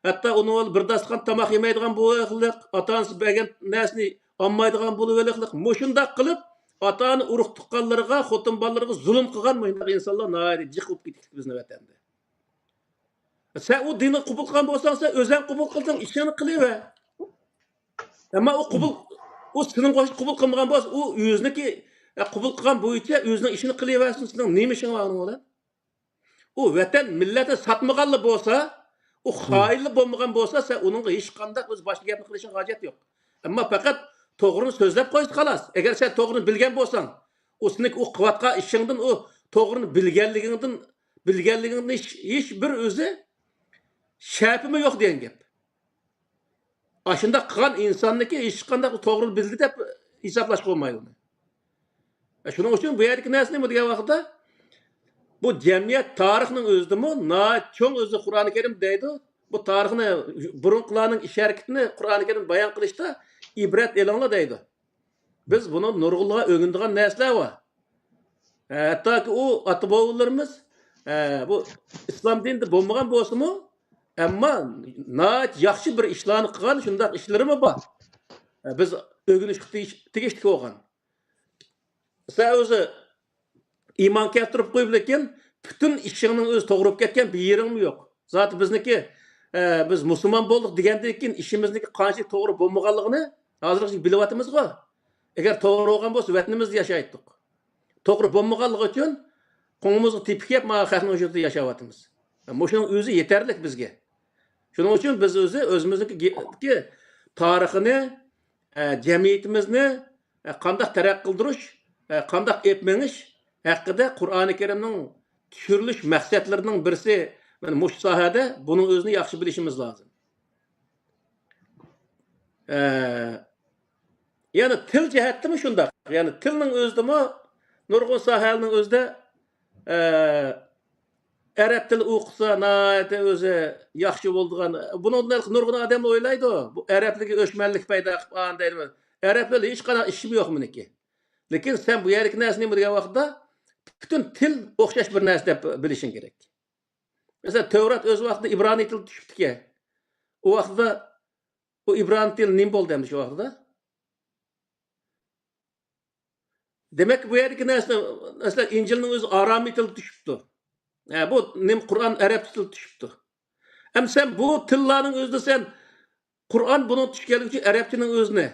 ھەتتا ئۇنىڭ بىلەن بىر داستىخان تاماق يېمەيدىغان بولۇۋېلىقلىق، ئاتا-ئانىسى بەرگەن نەرسىنى ئالمايدىغان بولۇۋېلىقلىق، مۇشۇنداق قىلىپ، ئاتا-ئانا ئۇرۇق-تۇغقانلىرىغا، خوتۇن-بالىلىرىغا زۇلۇم قىلغان مۇشۇنداق ئىنسانلار ناھايىتى جىق بولۇپ كېتىپتۇ بىزنىڭ ۋەتەندە. سەن ئۇ دىننى قوبۇل قىلغان بولساڭ، سەن ئۆزۈڭ قوبۇل قىلدىڭ، ئىشىڭنى قىلىۋەر. ئەمما ئۇ قوبۇل، ئۇ سېنىڭ قوبۇل قىلمىغان بولسا، ئۇ ئۆزىنىڭكى، ئە، قوبۇل قىلغان بويىچە ئۆزىنىڭ ئىشىنى قىلىۋەرسۇن، سېنىڭ نېمە ئىشىڭ بار ئۇنىڭ بىلەن؟ ئۇ ۋەتەن، مىللەتنى ساتمىغانلا بولسا، ئۇ خائىنلا بولمىغان بولسا، سەن ئۇنىڭغا ھېچقانداق ئۆز باشقا گەپنى قىلىشىڭغا ھاجەت يوق. ئەمما پەقەت توغرىنى سۆزلەپ قويسا خالاس. ئەگەر سەن توغرىنى بىلگەن بولساڭ، ئۇ سېنىڭ ئۇ قىلىۋاتقان ئىشىڭدىن، ئۇ توغرىنى بىلگەنلىكىڭدىن، بىلگەنلىكىڭدىن ھېچ، ھېچ بىر ئۆزى شەپىمۇ يوق دېگەن گەپ. ئاشۇنداق قىلغان ئىنساننىكى ھېچقانداق توغرىنى بىلدى دەپ ھېسابلاشقا بولمايدۇ ئۇنى. شۇنىڭ ئۈچۈن بۇ يەردىكى نەرسە نېمە دېگەن ۋاقىتتا، بۇ جەمئىيەت تارىخنىڭ ئۆزىدىمۇ ناھايىتى چوڭ ئۆزى قۇرئانى كەرىم دەيدۇ. بۇ تارىخنى، بۇرۇنقىلارنىڭ ئىش ھەرىكىتىنى قۇرئانى كەرىم بايان قىلىشتا ئىبرەت ئېلىڭلار دەيدۇ. بىز بۇنى نۇرغۇنلىغان ئۆگىنىدىغان نەرسىلەر بار. ھەتتاكى ئۇ ئاتا-بوۋىلىرىمىز، ئە، بۇ ئىسلام دىنىدا بولمىغان بولسىمۇ، ئەمما ناھايىتى ياخشى بىر ئىشلارنى قىلغان شۇنداق ئىشلىرىمۇ بار. ئە، بىز ئۆگىنىشكە تېگىش-، تېگىشلىك بولغان. سەن ئۆزى ئىمان كەلتۈرۈپ قويۇپ، لېكىن پۈتۈن ئىشىڭنىڭ ئۆزى توغرا بولۇپ كەتكەن بىر يېرىڭمۇ يوق. زاتى بىزنىڭكى، ئە، بىز مۇسۇلمان بولدۇق دېگەندىن كېيىن ئىشىمىزنىڭكى قانچىلىك توغرا بولمىغانلىقىنى ھازىرغىچە بىلىۋاتىمىزغۇ. ئەگەر توغرا بولغان بولسا، ۋەتىنىمىزدە ياشايتتۇق. توغرا بولمىغانلىقى ئۈچۈن قوڭىمىزغا تېپىك يەپ، مانا خەقنىڭ ئۇجۇرىدا ياشاۋاتىمىز. مۇشۇنىڭ ئۆزى يېتەرلىك بىزگە. شۇنىڭ ئۈچۈن بىز ئۆزى ئۆزىمىزنىڭكى گې-، تارىخىنى، ئە، جەمئىيىتىمىزنى، ئە، قانداق تەرەققىي قىلدۇرۇش، ئە، قانداق ئېلىپ مېڭىش ھەققىدە قۇرئانى كەرىمنىڭ چۈشۈرۈلۈش مەقسەتلىرىنىڭ بىرسى، مانا مۇشۇ ساھەدە بۇنىڭ ئۆزىنى ياخشى بىلىشىمىز لازىم. ئە، يەنى تىل جەھەتتىمۇ شۇنداق. يەنى تىلنىڭ ئۆزىدىمۇ نۇرغۇن ساھەلەرنىڭ ئۆزىدە، ئە، ئەرەب تىلى ئوقۇتسا ناھايىتى ئۆزى ياخشى بولىدىغان. بۇنىڭدىن نۇرغۇن ئادەم ئويلايدۇ، بۇ ئەرەبلەرگە ئۆچمەنلىك پەيدا قىلىپ، ئان دەيدۇ. ئەرەبلەر ھېچقانداق ئىشىم يوق مېنىڭكى. لېكىن سەن بۇ يەردىكى نەرسە نېمە دېگەن ۋاقىتتا، پۈتۈن تىل ئوخشاش بىر نەرسە دەپ بىلىشىڭ كېرەك. مەسىلەن، تەۋرات ئۆز ۋاقتىدا ئىبرانىي تىلدا چۈشۈپتىكەن. ئۇ ۋاقتىدا ئۇ ئىبرانىي تىل نېمە بولدى ئەمدى شۇ ۋاقتىدا؟ دېمەك، بۇ يەردىكى نەرسە، مەسىلەن، ئىنجىلنىڭ ئۆزى ئارامىي تىلدا چۈشۈپتۇ. ھە، بۇ نېمە، قۇرئان ئەرەبچە تىلدا چۈشۈپتۇ. ئەمدى سەن بۇ تىللارنىڭ ئۆزىدە سەن قۇرئان بۇنىڭ چۈشكەنلىكى ئۈچۈن ئەرەبچىنىڭ ئۆزىنى،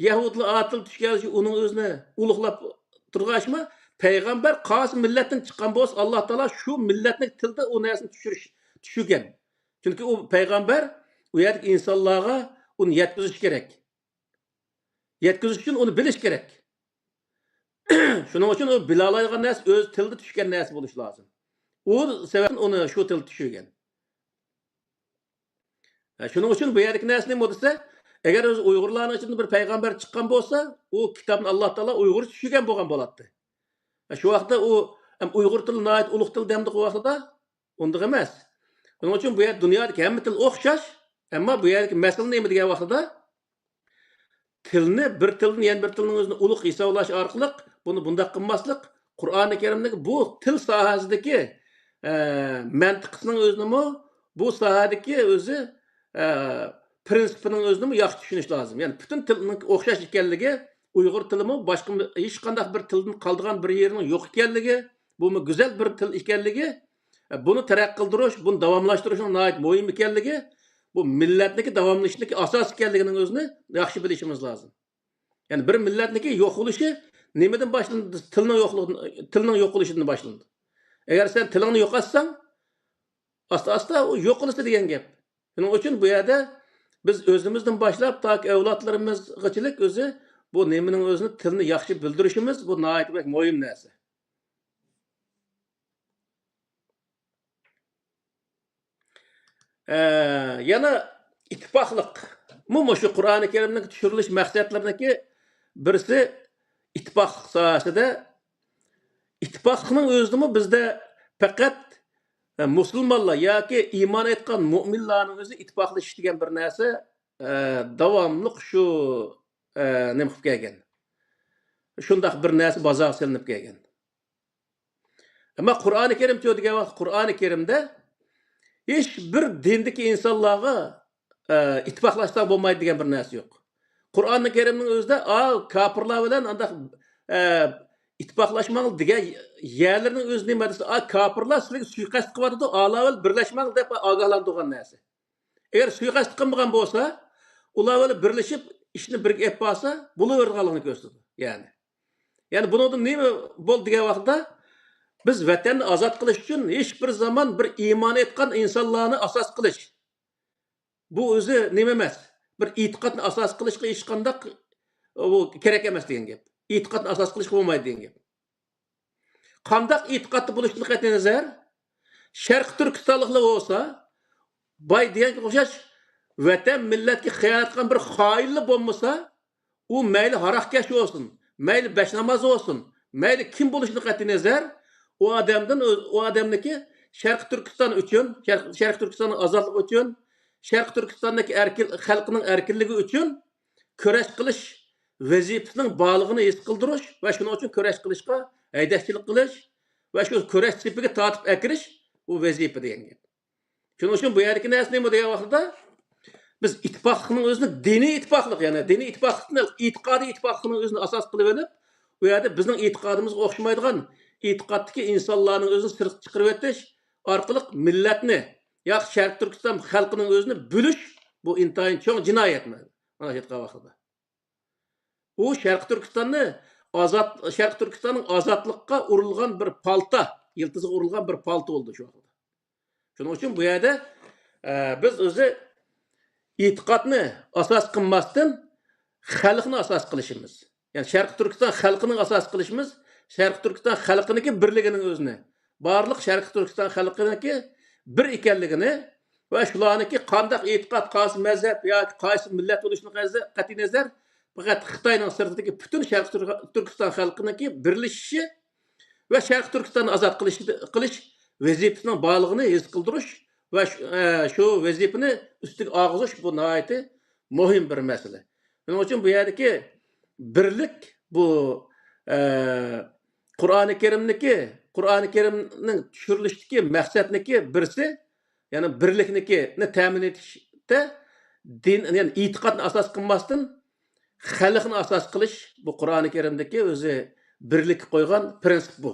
يەھۇدىيلار ئارا تىلدا چۈشكەنلىكى ئۈچۈن ئۇنىڭ ئۆزىنى ئۇلۇغلاپ تۇرغاچما، پەيغەمبەر قايسى مىللەتتىن چىققان بولسا، ئاللا تائالا شۇ مىللەتنىڭ تىلىدا ئۇ نەرسىنى چۈشۈرۈش، چۈشۈرگەن. چۈنكى ئۇ پەيغەمبەر ئۇ يەردىكى ئىنسانلارغا ئۇنى يەتكۈزۈش كېرەك. يەتكۈزۈش ئۈچۈن ئۇنى بىلىش كېرەك. شۇنىڭ ئۈچۈن ئۇ بىلالايدىغان نەرسە ئۆز تىلىدا چۈشكەن نەرسە بولۇشى لازىم. ئۇ سەۋەبتىن ئۇنى شۇ تىلدا چۈشۈرگەن. ھە، شۇنىڭ ئۈچۈن بۇ يەردىكى نەرسە نېمە دېسە، ئەگەر ئۆزى ئۇيغۇرلارنىڭ ئىچىدىن بىر پەيغەمبەر چىققان بولسا، ئۇ كىتابنى ئاللا تائالا ئۇيغۇرچە چۈشۈرگەن بولغان بولاتتى. ھە، شۇ ۋاقىتتا ئۇ، ئەم، ئۇيغۇر تىلى ناھايىتى ئۇلۇغ تىل دەمدۇق ئۇ ۋاقتىدا. ئۇنداق ئەمەس. شۇنىڭ ئۈچۈن بۇ يەردە دۇنيادىكى ھەممە تىل ئوخشاش، ئەمما بۇ يەردىكى مەسىلە نېمە دېگەن ۋاقتىدا، تىلنى بىر تىلدىن يەنە بىر تىلنىڭ ئۆزىنى ئۇلۇغ ھېسابلاش ئارقىلىق بۇنى بۇنداق قىلماسلىق، قۇرئانى كەرىمدىكى بۇ تىل ساھەسىدىكى، ئە، مەنتىقىسىنىڭ ئۆزىنىمۇ، بۇ ساھەدىكى ئۆزى، ئە، پرىنسىپىنىڭ ئۆزىنىمۇ ياخشى چۈشىنىش لازىم. يەنى پۈتۈن تىلنىڭ ئوخشاش ئىكەنلىكى، ئۇيغۇر تىلىمۇ باشقا ھېچقانداق بىر تىلدىن قالىدىغان بىر يېرىنىڭ يوق ئىكەنلىكى، بۇمۇ گۈزەل بىر تىل ئىكەنلىكى، بۇنى تەرەققىي قىلدۇرۇش، بۇنى داۋاملاشتۇرۇشنىڭ ناھايىتى مۇھىم ئىكەنلىكى، بۇ مىللەتنىڭكى داۋاملىشىشىدىكى ئاساس ئىكەنلىكىنىڭ ئۆزىنى ياخشى بىلىشىمىز لازىم. يەنى بىر مىللەتنىڭكى يوق بولۇشى نېمىدىن باشلىنىدۇ؟ تىلنىڭ يوقلۇقىدىن، تىلنىڭ يوق بولۇشىدىن باشلىنىدۇ. ئەگەر سەن تىلىڭنى يوقاتساڭ، ئاستا-ئاستا ئۇ يوقىلىسى دېگەن گەپ. شۇنىڭ ئۈچۈن بۇ يەردە بىز ئۆزىمىزدىن باشلاپ تاكى ئەۋلادلىرىمىزغىچىلىك ئۆزى بۇ نېمىنىڭ ئۆزىنى، تىلنى ياخشى بىلدۈرۈشىمىز، بۇ ناھايىتى بەك مۇھىم نەرسە. ئە، يەنە ئىتتىپاقلىق. مۇ-، مۇشۇ قۇرئانى كەرىمنىڭ چۈشۈرۈلۈش مەقسەتلىرىنىڭكى بىرسى ئىتتىپاقلىق ساھەسىدە. ئىتتىپاقلىقنىڭ ئۆزىدىمۇ بىزدە پەقەت، ئە، مۇسۇلمانلار ياكى ئىمان ئېيتقان مۇئمىنلارنىڭ ئۆزى ئىتتىپاقلىشىش دېگەن بىر نەرسە، ئە، داۋاملىق شۇ، ئە، نېمە قىلىپ كەلگەن. شۇنداق بىر نەرسە بازارغا سېلىنىپ كەلگەن. ئەمما قۇرئانى كەرىم چۇ دېگەن ۋاقىت، قۇرئانى كەرىمدە ھېچ بىر دىندىكى ئىنسانلارغا، ئە، ئىتتىپاقلاشساڭ بولمايدۇ دېگەن بىر نەرسە يوق. قۇرئانى كەرىمنىڭ ئۆزىدە، ئا، كاپىرلار بىلەن ئانداق، ئە، ئىتتىپاقلاشماڭ دېگەن يەرلىرىنىڭ ئۆزى نېمە دېسە، ئا، كاپىرلار سىلەرگە سۇيىقەست قىلىۋاتىدۇ، ئالار بىلەن بىرلەشمەڭ دەپ ئاگاھلاندۇرغان نەرسە. ئەگەر سۇيىقەست قىلمىغان بولسا، ئۇلار بىلەن بىرلىشىپ ئىشنى بىرگە ئېلىپ بارسا، بولۇۋېرىدىغانلىقىنى كۆرسىتىدۇ. يەنى، يەنى بۇنىڭدىن نېمە بولدى دېگەن ۋاقىتتا، بىز ۋەتەننى ئازاد قىلىش ئۈچۈن ھېچ بىر زامان بىر ئىمان ئېيتقان ئىنسانلارنى ئاساس قىلىش، بۇ ئۆزى نېمە ئەمەس. بىر ئېتىقادنى ئاساس قىلىشقا ھېچقانداق، ئۇ كېرەك ئەمەس دېگەن گەپ. ئېتىقادنى ئاساس قىلىشقا بولمايدۇ دېگەن گەپ. قانداق ئېتىقادتا بولۇشتىن قەتئىينەزەر، شەرقىي تۈركىستانلىقلار بولسا، باي دېگەنگە ئوخشاش ۋەتەن، مىللەتكە خىيانەت قىلغان بىر خائىنلا بولمىسا، ئۇ مەيلى ھاراقكەش بولسۇن، مەيلى بەشناماز بولسۇن، مەيلى كىم بولۇشىدىن قەتئىينەزەر، ئۇ ئادەمدىن، ئۇ ئادەمنىڭكى شەرقىي تۈركىستان ئۈچۈن، شەرق-، شەرقىي تۈركىستاننىڭ ئازادلىقى ئۈچۈن، شەرقىي تۈركىستاندىكى ئەركىن، خەلقنىڭ ئەركىنلىكى ئۈچۈن كۈرەش قىلىش ۋەزىپىسىنىڭ بارلىقىنى ھېس قىلدۇرۇش ۋە شۇنىڭ ئۈچۈن كۈرەش قىلىشقا ھەيدەكچىلىك قىلىش ۋە شۇ كۈرەش سېپىگە تارتىپ ئەكىرىش، ئۇ ۋەزىپە دېگەن گەپ. شۇنىڭ ئۈچۈن بۇ يەردىكى نەرسە نېمە دېگەن ۋاقتىدا، بىز ئىتتىپاقلىقنىڭ ئۆزىنى، دىنىي ئىتتىپاقلىق، يەنى دىنىي ئىتتىپاقلىقنى، ئېتىقادىي ئىتتىپاقلىقنىڭ ئۆزىنى ئاساس قىلىۋېلىپ، ئۇ يەردە بىزنىڭ ئېتىقادىمىزغا ئوخشىمايدىغان ئېتىقادتىكى ئىنسانلارنىڭ ئۆزىنى سىرتقا چىقىرىۋېتىش ئارقىلىق مىللەتنى ياكى شەرقىي تۈركىستان خەلقىنىڭ ئۆزىنى بۆلۈش، بۇ ئىنتايىن چوڭ جىنايەت، مانا شۇ ئېيتقان ۋاقتىدا. ئۇ شەرقىي تۈركىستاننى ئازاد، شەرقىي تۈركىستاننىڭ ئازادلىققا ئۇرۇلغان بىر پالتا، يىلتىزىغا ئۇرۇلغان بىر پالتا بولدى شۇ ۋاقىتتا. شۇنىڭ ئۈچۈن بۇ يەردە، ئە، بىز ئۆزى ئېتىقادنى ئاساس قىلماستىن، خەلقنى ئاساس قىلىشىمىز. يەنى شەرقىي تۈركىستان خەلقىنى ئاساس قىلىشىمىز، شەرقىي تۈركىستان خەلقىنىڭكى بىرلىكىنىڭ ئۆزىنى، بارلىق شەرقىي تۈركىستان خەلقىنىڭكى بىر ئىكەنلىكىنى ۋە شۇلارنىڭكى قانداق ئېتىقاد، قايسى مەزھەپ ياكى قايسى مىللەت بولۇشىدىن قەتئىينەزەر، پەقەت خىتاينىڭ سىرتىدىكى پۈتۈن شەرقىي تۈر-، تۈركىستان خەلقىنىڭكى بىرلىشىشى ۋە شەرقىي تۈركىستاننى ئازاد قىلىش، قىلىش ۋەزىپىسىنىڭ بارلىقىنى ھېس قىلدۇرۇش ۋە شۇ، ئە، شۇ ۋەزىپىنى ئۈستىگە ئالغۇزۇش، بۇ ناھايىتى مۇھىم بىر مەسىلە. شۇنىڭ ئۈچۈن بۇ يەردىكى بىرلىك، بۇ، ئە، قۇرئانى كەرىمنىكى، قۇرئانى كەرىمنىڭ چۈشۈرۈلۈشتىكى مەقسەتنىكى بىرسى، يەنى بىرلىكنىكىنى تەمىن ئېتىشتە دىن، يەنى ئېتىقادنى ئاساس قىلماستىن، خەلقنى ئاساس قىلىش، بۇ قۇرئانى كەرىمدىكى ئۆزى بىرلىككە قويغان پىرىنسىپ بۇ.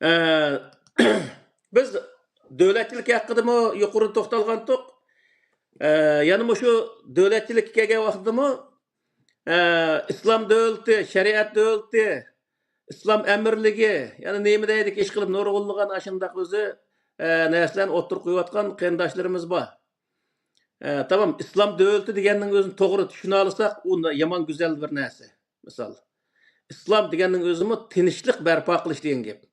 ئە، بىز دۆلەتچىلىك ھەققىدىمۇ يۇقىرىدا توختالغانتۇق. ئە، يەنە مۇشۇ دۆلەتچىلىككە كەلگەن ۋاقتىدىمۇ، ئە، ئىسلام دۆلىتى، شەرىئەت دۆلىتى، ئىسلام ئەمىرلىكى، يەنە نېمە دەيدىكى، ئىشقىلىپ نۇرغۇنلىغان ئاشۇنداق ئۆزى، ئە، نەرسىلەرنى ئوتتۇرىغا قويۇۋاتقان قېرىنداشلىرىمىز بار. ئە، تامام، ئىسلام دۆلىتى دېگەننىڭ ئۆزىنى توغرا چۈشىنەلىسەق، ئۇ يامان گۈزەل بىر نەرسە. مىسال، ئىسلام دېگەننىڭ ئۆزىمۇ تىنچلىق بەرپا قىلىش دېگەن گەپ.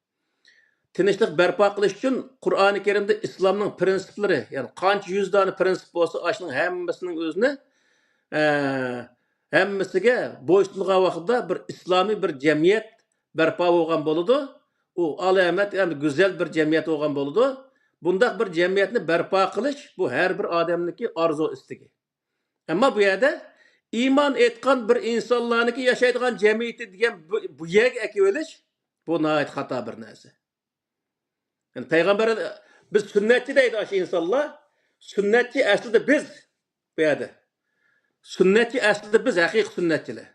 تىنچلىق بەرپا قىلىش ئۈچۈن قۇرئانى كەرىمدە ئىسلامنىڭ پىرىنسىپلىرى، يەنى قانچە يۈز دانە پىرىنسىپ بولسا، ئاشۇنىڭ ھەممىسىنىڭ ئۆزىنى، ئە، ھەممىسىگە بويسۇنغان ۋاقىتتا بىر ئىسلامىي بىر جەمئىيەت بەرپا بولغان بولىدۇ. ئۇ ئالامەت ھەم گۈزەل بىر جەمئىيەت بولغان بولىدۇ. بۇنداق بىر جەمئىيەتنى بەرپا قىلىش، بۇ ھەر بىر ئادەمنىڭكى ئارزۇ ئىستىكى. ئەمما بۇ يەردە ئىمان ئېيتقان بىر ئىنسانلارنىڭكى ياشايدىغان جەمئىيىتى دېگەن بۇ، بۇ يەرگە ئەكىۋېلىش، بۇ ناھايىتى خاتا بىر نەرسە. يەنى پەيغەمبەر، بىز سۈننەتچى دەيدۇ ئاشۇ ئىنسانلار. سۈننەتچى ئەسلىدە بىز بۇ يەردە. سۈننەتچى ئەسلىدە بىز، ھەقىقىي سۈننەتچىلەر.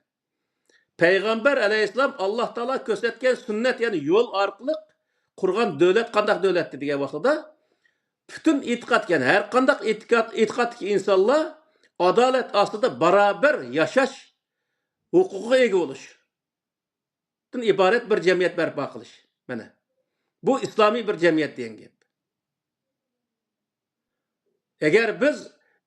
پەيغەمبەر ئەلەيھىسسالام ئاللا تائالا كۆرسەتكەن سۈننەت، يەنى يول ئارقىلىق قۇرغان دۆلەت قانداق دۆلەتتى دېگەن ۋاقتىدا، پۈتۈن ئېتىقاد، يەنى ھەر قانداق ئېتىقاد، ئېتىقادتىكى ئىنسانلار ئادالەت ئاستىدا بارابەر ياشاش ھوقۇقىغا ئىگە بولۇشتىن ئىبارەت بىر جەمئىيەت بەرپا قىلىش. مانا، بۇ ئىسلامىي بىر جەمئىيەت دېگەن گەپ. ئەگەر بىز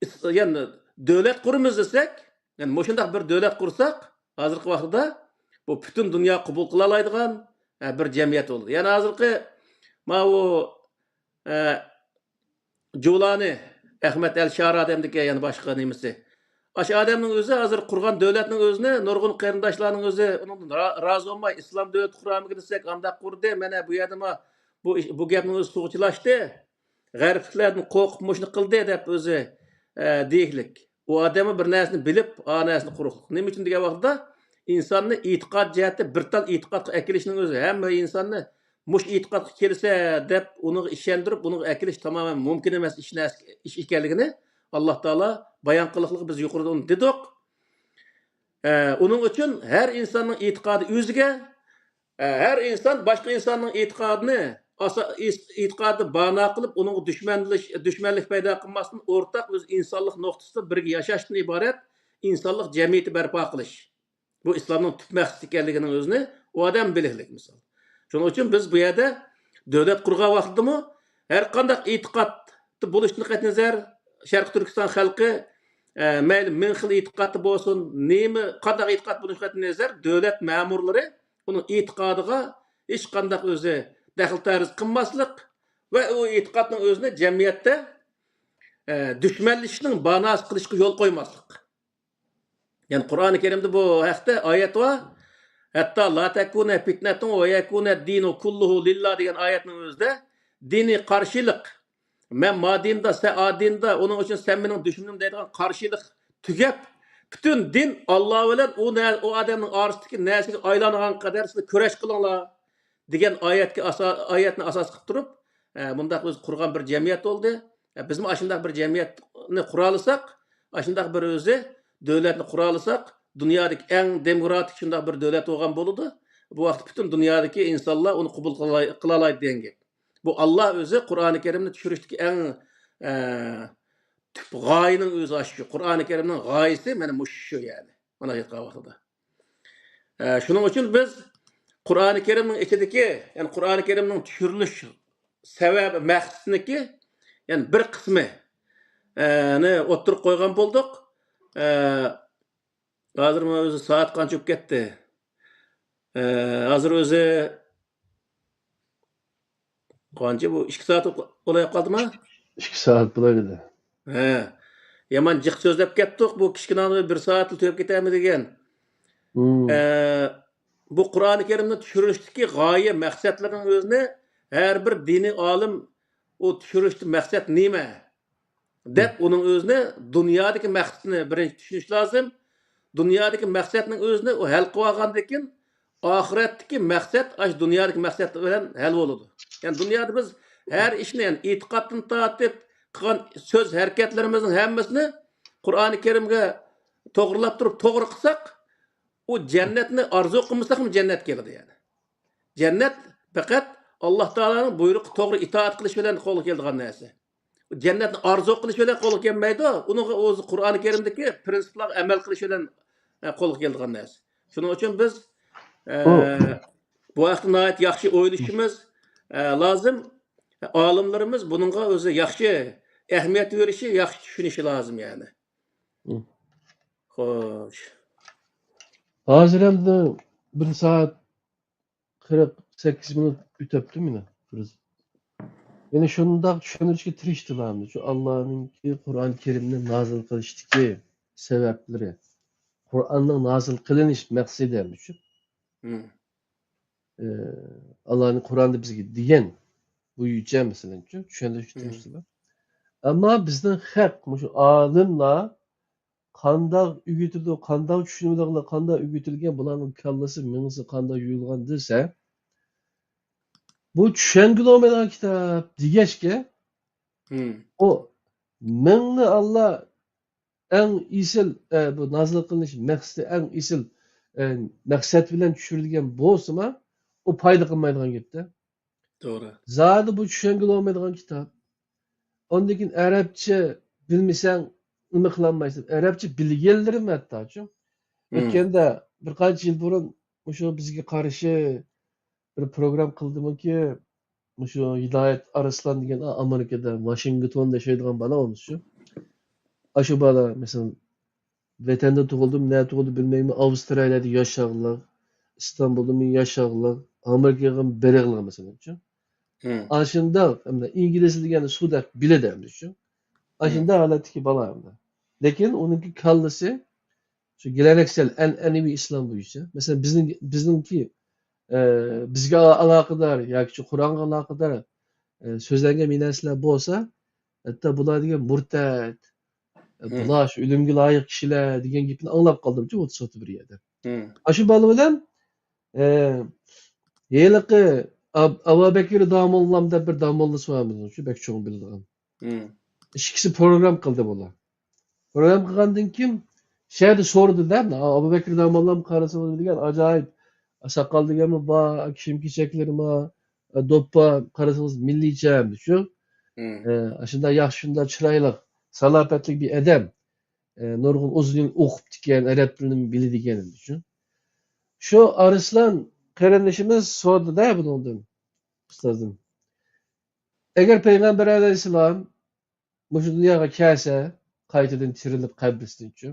ئىس-، يەنى دۆلەت قۇرىمىز دېسەك، يەنى مۇشۇنداق بىر دۆلەت قۇرساق، ھازىرقى ۋاقىتتا بۇ پۈتۈن دۇنيا قوبۇل قىلالايدىغان، ئە، بىر جەمئىيەت بولىدۇ. يەنى ھازىرقى ماۋۇ، ئە، جۇلانى، ئەخمەت ئەل شارا دېگەندىكى يەنە باشقا نېمىسى. ئاشۇ ئادەمنىڭ ئۆزى ھازىر قۇرغان دۆلەتنىڭ ئۆزىنى نۇرغۇن قېرىنداشلارنىڭ ئۆزى ئۇنىڭدىن را-، رازى بولماي، ئىسلام دۆلىتى قۇرامىكىن دېسەك، ئانداق قۇردى، مانا بۇ يەردىمۇ بۇ ئىش، بۇ گەپنىڭ ئۆزى سۇغا چىلاشتى. غەربلىكلەردىن قورقۇپ مۇشۇنى قىلدى دەپ ئۆزى، ئە، دېيىكلىك. ئۇ ئادەممۇ بىر نەرسىنى بىلىپ، ئا نەرسىنى قۇرۇقلۇق. نېمە ئۈچۈن دېگەن ۋاقىتتا، ئىنساننى ئېتىقاد جەھەتتە بىر تال ئېتىقادقا ئەكېلىشنىڭ ئۆزى، ھەممە ئىنساننى مۇشۇ ئېتىقادقا كەلسە دەپ ئۇنىڭغا ئىشەندۈرۈپ، ئۇنىڭغا ئەكېلىش تامامەن مۇمكىن ئەمەس ئىش، نەرسە، ئىش ئىكەنلىكىنى ئاللا تائالا بايان قىلىقلىق بىز يۇقىرىدا ئۇنى دېدۇق. ئە، ئۇنىڭ ئۈچۈن ھەر ئىنساننىڭ ئېتىقادى ئۆزىگە، ئە، ھەر ئىنسان باشقا ئىنساننىڭ ئېتىقادىنى ئاسا-، ئېس-، ئېتىقادىنى بانە قىلىپ، ئۇنىڭغا دۈشمەنلىش-، دۈشمەنلىك پەيدا قىلماستىن، ئورتاق ئۆز ئىنسانلىق نۇقتىسىدا بىرگە ياشاشتىن ئىبارەت ئىنسانلىق جەمئىيىتى بەرپا قىلىش. بۇ ئىسلامنىڭ تۈپ مەقسىتى ئىكەنلىكىنىڭ ئۆزىنى ئۇ ئادەم بىلىكلىك مىسال. شۇنىڭ ئۈچۈن بىز بۇ يەردە دۆلەت قۇرغان ۋاقتىدىمۇ ھەر قانداق ئېتىقاد بولۇشتىن قەتئىينەزەر، شەرقىي تۈركىستان خەلقى، ئە، مەيلى مىڭ خىل ئېتىقادتا بولسۇن، نېمە، قانداق ئېتىقاد بولۇشتىن قەتئىينەزەر، دۆلەت مەمۇرلىرى ئۇنىڭ ئېتىقادىغا ھېچقانداق ئۆزى دەخلى تەرۇز قىلماسلىق ۋە ئۇ ئېتىقادنىڭ ئۆزىنى جەمئىيەتتە، ئە، دۈشمەنلىشىشنىڭ باناسى قىلىشقا يول قويماسلىق. يەنى قۇرئانى كەرىمدە بۇ ھەقتە ئايەت بار. ھەتتا لا تەكۇنە پىتنەتۇن ۋە يەكۇنە دىنۇ كۇللۇھۇ لىللا دېگەن ئايەتنىڭ ئۆزىدە دىنىي قارشىلىق، مەن ما دىندا، سەن ئا دىندا، ئۇنىڭ ئۈچۈن سەن مېنىڭ دۈشمىنىم دەيدىغان قارشىلىق تۈگەپ، پۈتۈن دىن ئاللا بىلەن ئۇ نە-، ئۇ ئادەمنىڭ ئارىسىدىكى نەرسىگە ئايلانغان قەدەر سىلەر كۈرەش قىلىڭلار دېگەن ئايەتكە ئاسا-، ئايەتنى ئاساس قىلىپ تۇرۇپ، ئە، مۇنداق ئۆزى قۇرغان بىر جەمئىيەت بولدى. ئە، بىزمۇ ئاشۇنداق بىر جەمئىيەتنى قۇرالىساق، ئاشۇنداق بىر ئۆزى دۆلەتنى قۇرالىساق، دۇنيادىكى ئەڭ دېموكراتىك شۇنداق بىر دۆلەت بولغان بولىدۇ. بۇ ۋاقىتتا پۈتۈن دۇنيادىكى ئىنسانلار ئۇنى قوبۇل قىلالاي-، قىلالايدۇ دېگەن گەپ. بۇ ئاللا ئۆزى قۇرئانى كەرىمنى چۈشۈرۈشتىكى ئەڭ، ئە، تۈپ غايىنىڭ ئۆزى ئاشۇ. قۇرئانى كەرىمنىڭ غايىسى مانا مۇشۇ شۇ يەنى. مانا ئېيتقان ۋاقتىدا. ئە، شۇنىڭ ئۈچۈن بىز قۇرئانى كەرىمنىڭ ئىچىدىكى، يەنى قۇرئانى كەرىمنىڭ چۈشۈرۈلۈش سەۋەبى، مەقسىتىنىكى، يەنى بىر قىسمى، ئە، نى ئوتتۇرىغا قويغان بولدۇق. ئە، ھازىر مانا ئۆزى سائەت قانچە بولۇپ كەتتى؟ ئە، ھازىر ئۆزى قانچە بۇ؟ ئىككى سائەت بولاي قالدىما؟ ئىككى سائەت بولاي دېدى. ھە. يامان جىق سۆزلەپ كەتتۇق. بۇ كىچىككىنە بىر سائەتلا تۈگەپ كېتەرمىدى دېگەن. مم. ئە، بۇ قۇرئانى كەرىمنى چۈشۈرۈشتىكى غايە، مەقسەتلىرىنىڭ ئۆزىنى ھەر بىر دىنىي ئالىم ئۇ چۈشۈرۈشتە مەقسەت نېمە؟ دەپ، ئۇنىڭ ئۆزىنى دۇنيادىكى مەقسىتىنى بىرىنچى چۈشىنىش لازىم. دۇنيادىكى مەقسەتنىڭ ئۆزىنى ئۇ ھەل قىلىۋالغاندىن كېيىن، ئاخىرەتتىكى مەقسەت ئاشۇ دۇنيادىكى مەقسەت بىلەن ھەل بولىدۇ. يەنى دۇنيادا بىز ھەر ئىشنى، يەنى ئېتىقادتىن تارتىپ قىلغان سۆز ھەرىكەتلىرىمىزنىڭ ھەممىسىنى قۇرئانى كەرىمگە توغرىلاپ تۇرۇپ توغرا قىلساق، ئۇ جەننەتنى ئارزۇ قىلمىساقمۇ جەننەتكە كېلىدۇ يەنى. جەننەت پەقەت ئاللا تائالانىڭ بۇيرۇقىغا توغرا ئىتائەت قىلىش بىلەن قولغا كېلىدىغان نەرسە. جەننەتنى ئارزۇ قىلىش بىلەن قولغا كەلمەيدۇ. ئۇنىڭغا ئۆزى قۇرئانى كەرىمدىكى پىرىنسىپلارغا ئەمەل قىلىش بىلەن، ئە، قولغا كېلىدىغان نەرسە. شۇنىڭ ئۈچۈن بىز، ئە، بۇ ھەقتە ناھايىتى ياخشى ئويلىشىمىز، ئە، لازىم. ئالىملىرىمىز بۇنىڭغا ئۆزى ياخشى ئەھمىيەت بېرىشى، ياخشى چۈشىنىشى لازىم يەنى. خوش. ھازىر ئەمدى بىر سائەت قىرىق سەككىز مىنۇت ئۆتۈپتۇ مانا. يەنى شۇنداق چۈشەندۈرۈشكە تىرىشتىلا ئەمدى. شۇ ئاللانىڭكى قۇرئان كەرىمنى نازىل قىلىشتىكى سەۋەبلىرى، قۇرئاننىڭ نازىل قىلىنىش مەقسىتى ئەمدى شۇ. مم. ئى، ئاللانىڭ قۇرئاندا بىزگە دېگەن بويىچە، مەسىلەن، چۈشەندۈرۈشكە مم. تىرىشتىلا. ئەمما بىزنىڭ خەق، مۇشۇ ئالىملار قانداق ئۆگىتىدۇ، قانداق چۈشىنىۋالغانلار، قانداق ئۆگىتىلگەن، بۇلارنىڭ كاللىسى، مېڭىسى قانداق يۇيۇلغان دېسە، بۇ چۈشەنگىلى بولمايدىغان كىتاب دېگەچكە، مم. ئۇ مىڭنى ئاللا ئەڭ ئېسىل، ئە، بۇ نازىل قىلىنىش مەقسىتى ئەڭ ئېسىل، ئە، مەقسەت بىلەن چۈشۈرۈلگەن بولسىمۇ، ئۇ پايدا قىلمايدىغان گەپتە. توغرا. زادى بۇ چۈشەنگىلى بولمايدىغان كىتاب. ئاندىن كېيىن ئەرەبچە بىلمىسەڭ، نېمە قىلالمايسەن. ئەرەبچە بىلگەنلىرىم ھەتتاچۇ. مم. ئۆتكەندە بىر قانچە يىل بۇرۇن مۇشۇ بىزگە قارشى بىر پروگرام قىلدىمۇكى، مۇشۇ ھىدايەت ئارسلان دېگەن ئا-، ئامېرىكىدا، ۋاشىنگتوندا ياشايدىغان بالا بولمىسا شۇ. ئاشۇ بالا، مەسىلەن، ۋەتەندە تۇغۇلدۇم، نە تۇغۇلدى بىلمەيمەن، ئاۋسترالىيەدە ياشاغلىق، ئىستانبۇلدىمۇ ياشاغلىق، ئامېرىكىغا بېرىغلىق، مەسىلەن، شۇ. مم. ئاشۇنداق، ئەمدى ئىنگلىز دېگەننى سۇدەك بىلىدۇ، ئەمدى شۇ. مم. ئاشۇنداق ھالەتتىكى بالا ئەمدى. لېكىن ئۇنىڭكى كاللىسى شۇ گېلەنەكسەل، ئەنئەنىۋى ئىسلام بويىچە. مەسىلەن، بىزنىڭ، بىزنىڭكى، ئە، بىزگە ئالاقىدار ياكى شۇ قۇرئانغا ئالاقىدار، ئە، سۆزلەنگەن بىر نەرسىلەر بولسا، ھەتتا بۇلار دېگەن مۇرتەت، ئە، مم. بۇلار شۇ ئۆلۈمگە لايىق كىشىلەر دېگەن گېپىنى ئاڭلاپ قالدىمچۇ، ئوتتۇز بىر يەردە. ئاشۇ بالا بىلەن، ئە، ھېلىقى ئاب-، ئابابەكرى داموللام دەپ بىر داموللىسى بار بىزنىڭ، شۇ بەك چوڭ بىلىدىغان. ئىككىسى پروگرام قىلدى بۇلار. پروگرام قىلغاندىن كېيىن شۇ يەردە سورىدى-دە، ئابابەكرى داموللام قارىسىڭىز بىلگەن ئاجايىپ ساقال دېگەنمۇ بار، كىيىم-كېچەكلىرى بار، دوپپا قارىسىڭىز مىللىيچە ئەمدى شۇ. ئە، شۇنداق ياخشى، شۇنداق چىرايلىق، سالاپەتلىك بىر ئادەم. ئە، نۇرغۇن ئۇزۇن يىل ئوقۇپتىكەن، ئەرەب تىلىنى بىلىدىكەن ئەمدى شۇ. شۇ ئارسلان قېرىندىشىمىز سورىدى-دە بۇنىڭدىن، ئۇستازدىن. ئەگەر پەيغەمبەر ئەلەيھىسسالام مۇشۇ دۇنياغا كەلسە، قايتىدىن تىرىلىپ قەبرىسىدىنچۇ،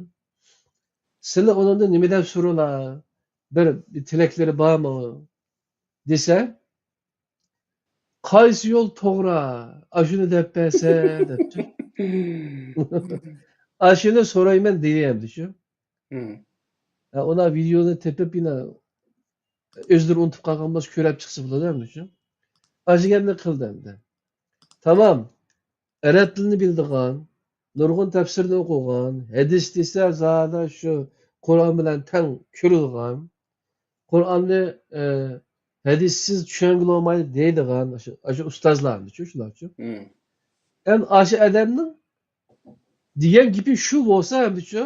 سىلەر ئۇنىڭدىن نېمە دەپ سورىلا؟ بىر، بىر تىلەكلىرى بارمۇ؟ دېسە، قايسى يول توغرا؟ ئاشۇنى دەپ بەرسە، دەپتۇ. ئاشۇنى سورايمەن دېدى ئەمدى شۇ. ئە، ئۇلار ۋىدېونى تېپىپ يەنە ئۆزلىرى ئۇنتۇپ قالغان بولسا كۆرۈپ چىقسا بولىدۇ ئەمدى شۇ. ئاشۇ گەپنى قىلدى ئەمدى. تامام. ئەرەب تىلىنى بىلىدىغان، نۇرغۇن تەپسىرنى ئوقۇغان، ھەدىس دېسە زادى شۇ قۇرئان بىلەن تەڭ كۆرىدىغان، قۇرئاننى، ئە، ھەدىسسىز چۈشەنگىلى بولمايدۇ دەيدىغان ئاشۇ، ئاشۇ ئۇستازلارنىچۇ، شۇلارچۇ. ئەمدى ئاشۇ ئادەمنىڭ دېگەن گېپى شۇ بولسا ئەمدىچۇ،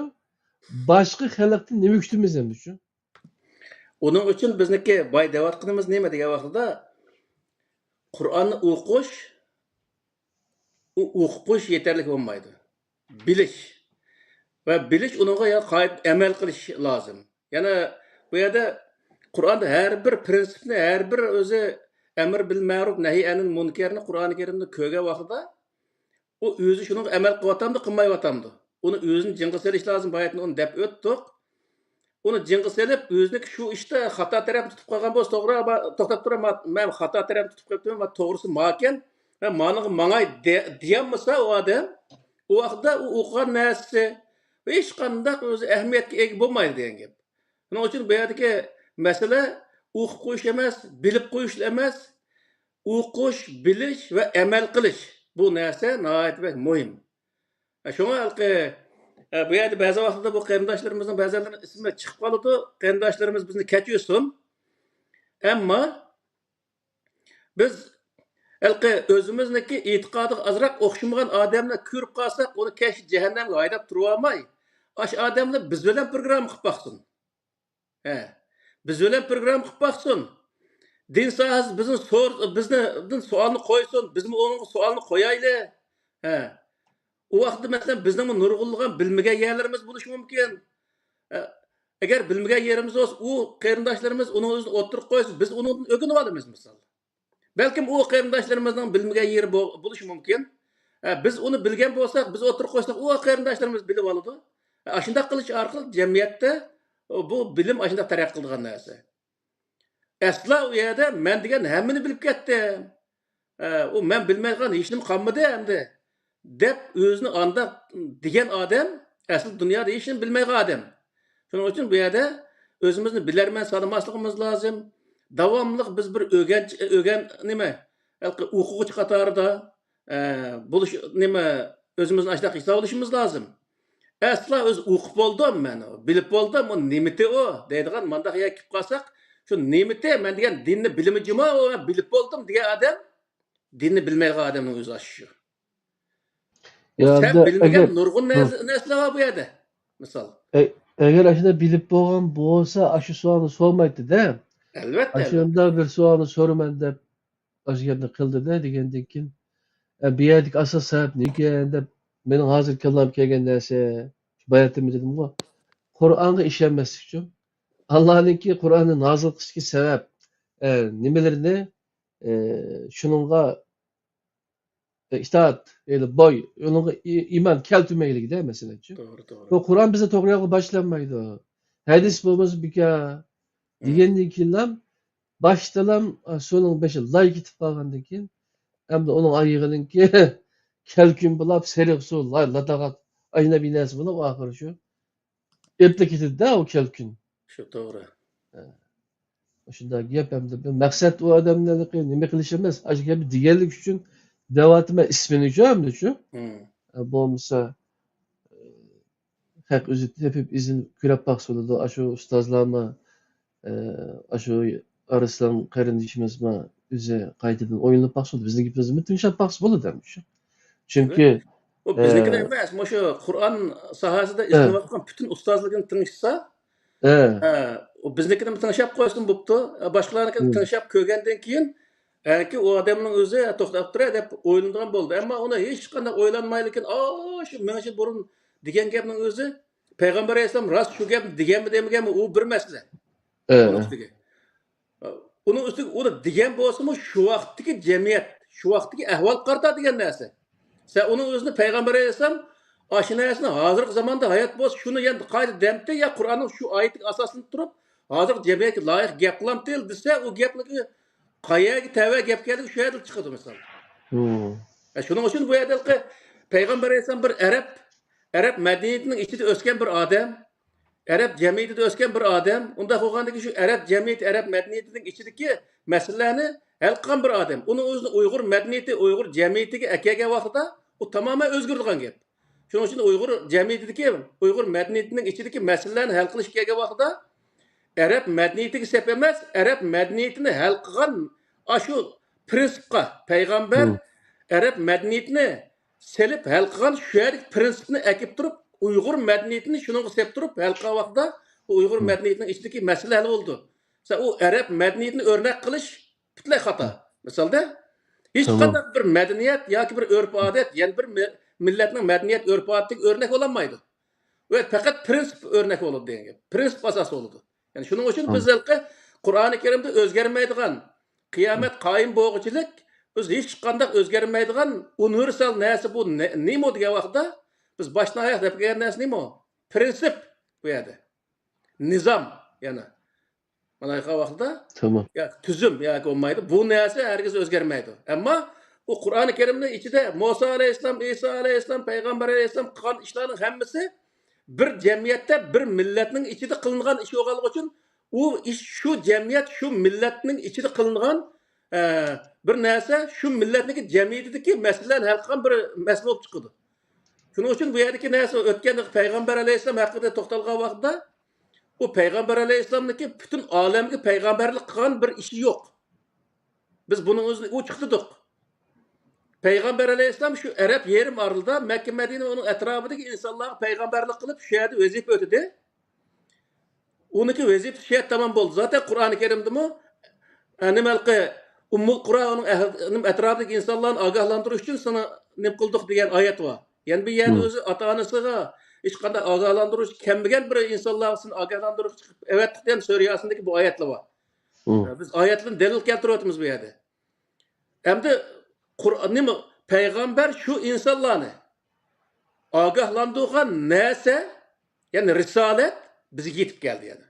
باشقا خەلقتىن نېمە كۈتىمىز ئەمدىچۇ؟ ئۇنىڭ ئۈچۈن بىزنىڭكى باي دەۋاتقىنىمىز نېمە دېگەن ۋاقتىدا، قۇرئاننى ئوقۇش، ئۇ ئوقۇپ قويۇش يېتەرلىك بولمايدۇ. بىلىش. ۋە بىلىش، ئۇنىڭغا يەنە قايتا ئەمەل قىلىش لازىم. يەنە بۇ يەردە قۇرئاندا ھەر بىر پرىنسىپنى، ھەر بىر ئۆزى ئەمر بىل مەرۇپ، نەھي ئەنىل مۇنكەرنى قۇرئانى كەرىمدە كۆرگەن ۋاقتىدا، ئۇ ئۆزى شۇنىڭغا ئەمەل قىلىۋاتامدۇ، قىلمايۋاتامدۇ؟ ئۇنى ئۆزىنى جىڭغا سېلىش لازىم. باياتىن ئۇنى دەپ ئۆتتۇق. ئۇنى جىڭغا سېلىپ، ئۆزىنىڭ شۇ ئىشتا خاتا تەرەپنى تۇتۇپ قالغان بولسا، توغرا، توختاپ تۇرۇڭ، مەن خاتا تەرەپنى تۇتۇپ قېلىپتىمەن، مەن توغرىسى ماكەن، مەن مانىڭغا ماڭاي دېيەلمىسە ئۇ ئادەم، ئۇ ۋاقىتتا ئۇ ئوقۇغان نەرسىسى ھېچقانداق ئۆزى ئەھمىيەتكە ئىگە بولمايدۇ دېگەن گەپ. شۇنىڭ ئۈچۈن بۇ يەردىكى مەسىلە ئوقۇپ قويۇش ئەمەس، بىلىپ قويۇش ئەمەس، ئوقۇش، بىلىش ۋە ئەمەل قىلىش، بۇ نەرسە ناھايىتى بەك مۇھىم. شۇڭا ھېلىقى، بۇ يەردە بەزى ۋاقىتتا بۇ قېرىنداشلىرىمىزنىڭ بەزىلىرىنىڭ ئىسمى چىقىپ قالىدۇ، قېرىنداشلىرىمىز بىزنى كەچۈرسۇن. ئەمما بىز ھېلىقى ئۆزىمىزنىڭكى ئېتىقادىغا ئازراق ئوخشىمىغان ئادەمنى كۆرۈپ قالساق، ئۇنى كەچ جەھەننەمگە ھايداپ تۇرۇۋالماي، ئاشۇ ئادەمنى بىز بىلەن پروگرامما قىلىپ باقسۇن. ھە. بىز بىلەن پروگرامما قىلىپ باقسۇن. دىن ساھەسى بىزنى سور-، بىزنىڭدىن سوئالنى قويسۇن، بىزمۇ ئۇنىڭغا سوئالنى قويايلى. ھە. ئۇ ۋاقىتتا، مەسىلەن، بىزنىڭمۇ نۇرغۇنلىغان بىلمىگەن يەرلىرىمىز بولۇشى مۇمكىن. ھە. ئەگەر بىلمىگەن يېرىمىز بولسا، ئۇ قېرىنداشلىرىمىز ئۇنىڭ ئۆزىنى ئوتتۇرىغا قويسا، بىز ئۇنىڭدىن ئۆگىنىۋالىمىز، مىسال. بەلكىم ئۇ قېرىنداشلىرىمىزنىڭ بىلمىگەن يېرى بو-، بولۇشى مۇمكىن. ھە، بىز ئۇنى بىلگەن بولساق، بىز ئوتتۇرىغا قويساق، ئۇ قېرىنداشلىرىمىز بىلىۋالىدۇ. ھە، ئاشۇنداق قىلىش ئارقىلىق جەمئىيەتتە بۇ بىلىم ئاشۇنداق تەرەققىي قىلىدىغان نەرسە. ئەسلا ئۇ يەردە مەن دېگەن ھەممىنى بىلىپ كەتتىم. ئە، ئۇ مەن بىلمەيدىغان ھېچنېمە قالمىدى ئەمدى، دەپ ئۆزىنى ئانداق دېگەن ئادەم ئەسلى دۇنيادا ھېچنېمە بىلمەيدىغان ئادەم. شۇنىڭ ئۈچۈن بۇ يەردە ئۆزىمىزنى بىلەرمەن سانىماسلىقىمىز لازىم. داۋاملىق بىز بىر ئۆگەن-، ئۆگەن-، نېمە، ھېلىقى ئوقۇغۇچى قاتارىدا، ئە، بولۇش، نېمە، ئۆزىمىزنى ئاشۇنداق ھېسابلىشىمىز لازىم. ئەسلا ئۆزى ئوقۇپ بولدۇم مەن، بىلىپ بولدۇم، ئۇ نېمىتى ئۇ دەيدىغان مانداق يەرگە كېلىپ قالساق، شۇ نېمىتى، مەن دېگەن دىننى بىلىمى جۇما، ئۇ مەن بىلىپ بولدۇم دېگەن ئادەم دىننى بىلمەيدىغان ئادەمنىڭ ئۆزى ئاشۇ. يا، سەن بىلمىگەن نۇرغۇن نەرسە، نەرسىلەر بار بۇ يەردە. مىسال. ئە-، ئەگەر ئاشۇنداق بىلىپ بولغان بولسا، ئاشۇ سوئالنى سورىمايتتى-دە. ئەلۋەتتە، ئەلۋەتتە. ئاشۇنداق بىر سوئالنى سورىمەن دەپ، ئاشۇ گەپنى قىلدى-دە، دېگەندىن كېيىن، ئە، بۇ يەردىكى ئاساس سەۋەب نېمىكەن دەپ، مېنىڭ ھازىر كاللامغا كەلگەن نەرسە، باياتىنمۇ دېدىمغۇ، قۇرئانغا ئىشەنمەسلىك ئۈچۈن، ئاللانىڭكى قۇرئاننى نازىل قىلىشتىكى سەۋەب، ئە، نېمىلىرىنى، ئە، شۇنىڭغا ئىتائەت، يەنى بوي، ئۇنىڭغا ئى-، ئىمان كەلتۈرمەيلىكىدە مەسىلەنچۇ. توغرا، توغرا. بۇ قۇرئان بىزنى توغرا يولغا باشلانمايدۇ. ھەدىس بولمىسا بىكار. دېگەندىن كېيىنلا باشتىلا سۇنىڭ بېشى لاي كېتىپ قالغاندىن كېيىن، ئەمدى ئۇنىڭ ئايىغىنىڭكى كەلكۈن بولاپ، سېرىق سۇ لاي، لاتاغات، ئاينا بىناسى بولاپ، ئاخىرى شۇ ئېپلا كېتىدۇ-دە ئۇ كەلكۈن. شۇ توغرا. ھە. شۇنداق گەپ ئەمدى. بىر مەقسەت ئۇ ئادەمنىڭكى نېمە قىلىش ئەمەس. ئاشۇ گەپنى دېگەنلىك ئۈچۈن دەۋاتىمەن ئىسمىنىچۇ ئەمدىچۇ. ھە، بولمىسا، ئە، ھەق ئۆزى تېپىپ ئىزدىنىپ كۆرۈپ باقسا بولىدۇ. ئاشۇ ئۇستازلارمۇ، ئە، ئاشۇ ئارسلان قېرىندىشىمىزمۇ ئۆزى قايتىدىن ئويلىنىپ باقسا بولىدۇ. بىزنىڭ گېپىمىزنىمۇ تىڭشاپ باقسا بولىدۇ ھەم شۇ. چۈنكى، ئۇ بىزنىڭكىلا ئە، ئەمەس، مۇشۇ قۇرئان ساھەسىدە ئە. ئىزدىنىۋاتقان پۈتۈن ئۇستازلىرىنى تىڭشىسا، ھە. ھە، ئۇ بىزنىڭكىنى تىڭشاپ قويسىمۇ بوپتۇ. باشقىلارنىڭكىنى مم. تىڭشاپ كۆرگەندىن كېيىن، ئەنكى ئۇ ئادەمنىڭ ئۆزى توختاپ تۇرە دەپ ئويلىنىدىغان بولدى. ئەمما ئۇنى ھېچقانداق ئويلانمايلا، ئاشۇ مىڭ يىل بۇرۇن دېگەن گەپنىڭ ئۆزى پەيغەمبەر ئەلەيھىسسالام راست شۇ گەپنى دېگەنمۇ دېمىگەنمۇ، ئۇ بىر مەسىلە. ئە. ئۇنىڭ ئۈستىگە. ئۇنىڭ ئۈستىگە ئۇنى دېگەن بولسىمۇ، شۇ ۋاقىتتىكى جەمئىيەت، شۇ ۋاقىتتىكى ئەھۋال قارىتا دېگەن نەرسە. سەن ئۇنىڭ ئۆزىنى پەيغەمبەر ئەلەيھىسسالام ئاشۇ نەرسىنى ھازىرقى زاماندا ھايات بولسا، شۇنى يەنە قايتا دەمتى يا قۇرئاننىڭ شۇ ئايىتىگە ئاساسلىنىپ تۇرۇپ، ھازىرقى جەمئىيەتكە لايىق گەپ قىلامتى دېسە، ئۇ گەپنىڭ قايەرگە تەۋە گەپ كەلدى، شۇ يەردىن چىقىدۇ مىسال. مم. ئە، شۇنىڭ ئۈچۈن بۇ يەردە پەيغەمبەر ئەلەيھىسسالام بىر ئەرەب، ئەرەب مەدەنىيىتىنىڭ ئىچىدە ئۆسكەن بىر ئادەم، ئەرەب جەمئىيىتىدە ئۆسكەن بىر ئادەم، ئۇنداق بولغاندىكىن شۇ ئەرەب جەمئىيىتى، ئەرەب مەدەنىيىتىنىڭ ئىچىدىكى مەسىلىلەرنى ھەل قىلغان بىر ئادەم. ئۇنىڭ ئۆزىنى ئۇيغۇر مەدەنىيىتى، ئۇيغۇر جەمئىيىتىگە ئەكەلگەن ۋاقتىدا ئۇ تامامەن ئۆزگىرىدىغان گەپ. شۇنىڭ ئۈچۈن ئۇيغۇر جەمئىيىتىدىكى، ئۇيغۇر مەدەنىيىتىنىڭ ئىچىدىكى مەسىلىلەرنى ھەل قىلىشقا كەلگەن ۋاقتىدا ئەرەب مەدەنىيىتىگە سەپ ئەمەس، ئەرەب مەدەنىيىتىنى ھەل قىلغان ئاشۇ پرىنسىپقا پەيغەمبەر مم. ئەرەب مەدەنىيىتىنى سېلىپ ھەل قىلغان شۇ يەردىكى پرىنسىپنى ئەكىپ تۇرۇپ، ئۇيغۇر مەدەنىيىتىنى شۇنىڭغا سېلىپ تۇرۇپ ھەل قىلغان ۋاقتىدا، بۇ ئۇيغۇر مم. مەدەنىيىتىنىڭ ئىچىدىكى مەسىلە ھەل بولىدۇ. مىسال، ئۇ ئەرەب مەدەنىيىتىنى ئۆرنەك قىلىش پۈتۈنلەي خاتا. مىسالدا، تامام. ھېچقانداق بىر مەدەنىيەت ياكى بىر ئۆرپ-ئادەت يەنە بىر مە-، مىللەتنىڭ مەدەنىيەت ئۆرپ-ئادىتىگە ئۆرنەك بولالمايدۇ. ۋە پەقەت پرىنسىپ ئۆرنەك بولىدۇ دېگەن گەپ. پرىنسىپ ئاساس بولىدۇ. يەنى شۇنىڭ ئۈچۈن بىز ھېلىقى قۇرئانى كەرىمدە ئۆزگەرمەيدىغان، قىيامەت قايىم بولغۇچىلىك بىز ھېچقانداق ئۆزگەرمەيدىغان ئۇنىۋېرسال نەرسە بۇ نە-، نېمە دېگەن ۋاقىتتا، بىز باشتىن ئاياق دەپ كەلگەن نەرسە نېمە؟ پرىنسىپ بۇ يەردە. نىزام يەنە. مانا ئايتقان ۋاقتىدا تامام. يا تۈزۈم ياكى بولمايدۇ. بۇ نەرسە ھەرگىز ئۆزگەرمەيدۇ. ئەمما ئۇ قۇرئانى كەرىمنىڭ ئىچىدە مۇسا ئەلەيھىسسالام، ئىسا ئەلەيھىسسالام، پەيغەمبەر ئەلەيھىسسالام قىلغان ئىشلارنىڭ ھەممىسى بىر جەمئىيەتتە، بىر مىللەتنىڭ ئىچىدە قىلىنغان ئىش بولغانلىقى ئۈچۈن، ئۇ ئىش شۇ جەمئىيەت، شۇ مىللەتنىڭ ئىچىدە قىلىنغان، ئە، بىر نەرسە، شۇ مىللەتنىڭكى جەمئىيىتىدىكى مەسىلىلەرنى ھەل قىلغان بىر مەسىلە بولۇپ چىقىدۇ. شۇنىڭ ئۈچۈن بۇ يەردىكى نەرسە ئۆتكەندە پەيغەمبەر ئەلەيھىسسالام ھەققىدە توختالغان ۋاقتىدا، ئۇ پەيغەمبەر ئەلەيھىسسالامنىڭكى پۈتۈن ئالەمگە پەيغەمبەرلىك قىلغان بىر ئىشى يوق. بىز بۇنىڭ ئۆزىنى ئوچۇقلىدۇق. پەيغەمبەر ئەلەيھىسسالام شۇ ئەرەب يېرىم ئارىلىدا مەككە، مەدىنە، ئۇنىڭ ئەتراپىدىكى ئىنسانلارغا پەيغەمبەرلىك قىلىپ، شۇ يەردە ۋەزىپە ئۆتىدى. ئۇنىڭكى ۋەزىپىسى شۇ يەردە تامام بولدى. زاتەن قۇرئانى كەرىمدىمۇ، ئە، نېمە ھېلىقى ئۇممۇل قۇرا ئۇنىڭ ئەھل-، نېمە ئەتراپىدىكى ئىنسانلارنى ئاگاھلاندۇرۇش ئۈچۈن سېنى نېمە قىلدۇق دېگەن ئايەت بار. يەنە بىر يەردە مم. ئۆزى ئاتا-ئانىسىغا ھېچقانداق ئاگاھلاندۇرۇش كەلمىگەن بىر ئىنسانلارغا سېنى ئاگاھلاندۇرۇشقا چىقىپ ئەۋەتتۇق دېگەن سۈرە ياسىندىكى بۇ ئايەتلەر بار. مم. بىز ئايەتلەرنى دەلىل كەلتۈرۈۋاتىمىز بۇ يەردە. ئەمدى قۇر-، نېمە، پەيغەمبەر شۇ ئىنسانلارنى ئاگاھلاندۇرغان نەرسە، يەنى رىسالەت بىزگە يېتىپ كەلدى يەنە.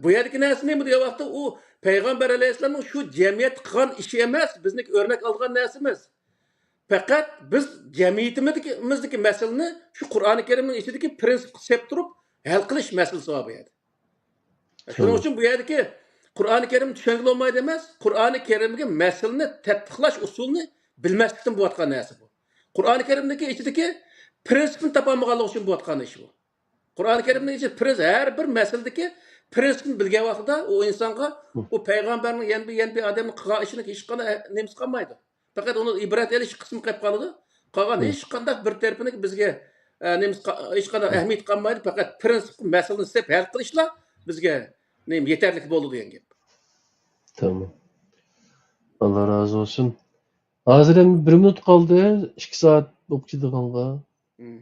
بۇ يەردىكى نەرسە نېمە دېگەن ۋاقىتتا، ئۇ پەيغەمبەر ئەلەيھىسسالامنىڭ شۇ جەمئىيەتتە قىلغان ئىشى ئەمەس، بىزنىڭكى ئۆرنەك ئالغان نەرسىمىز. پەقەت بىز جەمئىيىتىمىزدىكى، مىزدىكى مەسىلىنى شۇ قۇرئانى كەرىمنىڭ ئىچىدىكى پرىنسىپقا سېلىپ تۇرۇپ ھەل قىلىش مەسىلىسى بار بۇ يەردە. شۇنىڭ تامام. ئۈچۈن بۇ يەردىكى قۇرئانى كەرىمنى چۈشەنگىلى بولمايدۇ ئەمەس، قۇرئانى كەرىمگە مەسىلىنى تەتبىقلاش ئۇسۇلىنى بىلمەسلىكتىن بولۇۋاتقان نەرسە بۇ. قۇرئانى كەرىمدىكى ئىچىدىكى پرىنسىپنى تاپالمىغانلىقى ئۈچۈن بولۇۋاتقان ئىش بۇ. قۇرئانى كەرىمنىڭ ئىچىدە پرىنس-، ھەر بىر مەسىلىدىكى پرىنسىپنى بىلگەن ۋاقتىدا ئۇ ئىنسانغا مم. ئۇ پەيغەمبەرنىڭ يەنە بىر، يەنە بىر ئادەمنىڭ قىلغان ئىشىنىڭ ھېچقانداق نېمىسى قالمايدۇ. پەقەت ئۇنىڭ ئىبرەت ئېلىش قىسمى قېلىپ قالىدۇ. قالغان مم. ھېچقانداق بىر تەرىپىنىڭ بىزگە، ئە، نېمىسى قا-، ھېچقانداق ئەھمىيىتى قالمايدۇ. پەقەت پرىنسىپ مەسىلىنى سېپ ھەل قىلىشلا بىزگە نېمە يېتەرلىك بولىدۇ دېگەن گەپ. تامام. ئاللا رازى بولسۇن. ھازىر ئەمدى بىر مىنۇت قالدى، ئىككى سائەت بولۇپ كېتىدىغانغا. مم.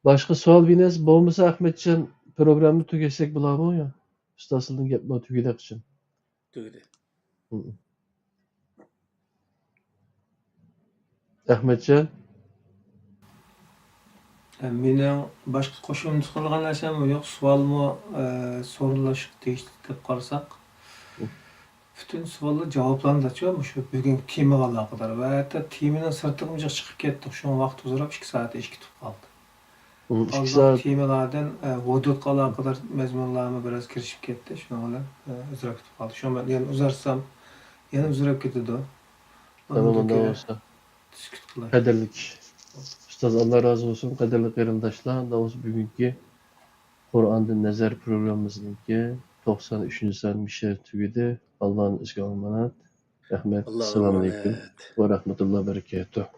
باشقا سوئال بىنەرسە بولمىسا، ئەخمەتجان، پروگراممىنى تۈگەتسەك بولارمۇ يا؟ ئۇستازلىرىنىڭ گەپمۇ تۈگىدى قىچان. تۈگىدى. مم. ئەخمەتجان؟ مېنىڭ باشقا قوشۇمچە قىلىدىغان نەرسەممۇ يوق. سوئالمۇ، ئە، سورۇنلاشقا تېگىشلىك دەپ قارىساق. مم. پۈتۈن سوئاللار جاۋابلاندىچۇ، مۇشۇ بۈگۈنكى تېمىغا ئالاقىدار ۋە ھەتتا تېمىنىڭ سىرتىغىمۇ جىق چىقىپ كەتتۇق. شۇڭا ۋاقىت ئۇزىراپ ئىككى سائەت ئېشىپ كېتىپ قالدى. مم، ئىككى ئالدىنقى سائەت. تېمىلاردىن، ئە، ھودۇدقا ئالاقىدار مەزمۇنلارمۇ بىراز كىرىشىپ كەتتى. شۇنىڭ بىلەن، ئە، ئۇزىراپ كېتىپ قالدى. شۇڭا مەن يەنە ئۇزارتسام، يەنە ئۇزىراپ كېتىدۇ. تامام، ئۇنداق بولسا. سۈكۈت قىلاي. قەدىرلىك ئۇستاز، ئاللا رازى بولسۇن. قەدىرلىك قېرىنداشلار، داۋۇس بۈگۈنكى قۇرئاندىن نەزەر پروگراممىمىزنىڭكى توقسان ئۈچىنچى سان مۇشۇ يەردە تۈگىدى. ئاللانىڭ ئىزىگە ئامانەت. رەھمەت. ئاللاغا ئەسسالامۇ ئەلەيكۇم ئامانەت. ۋە رەھمەتۇللا بەرىكاتۇھ.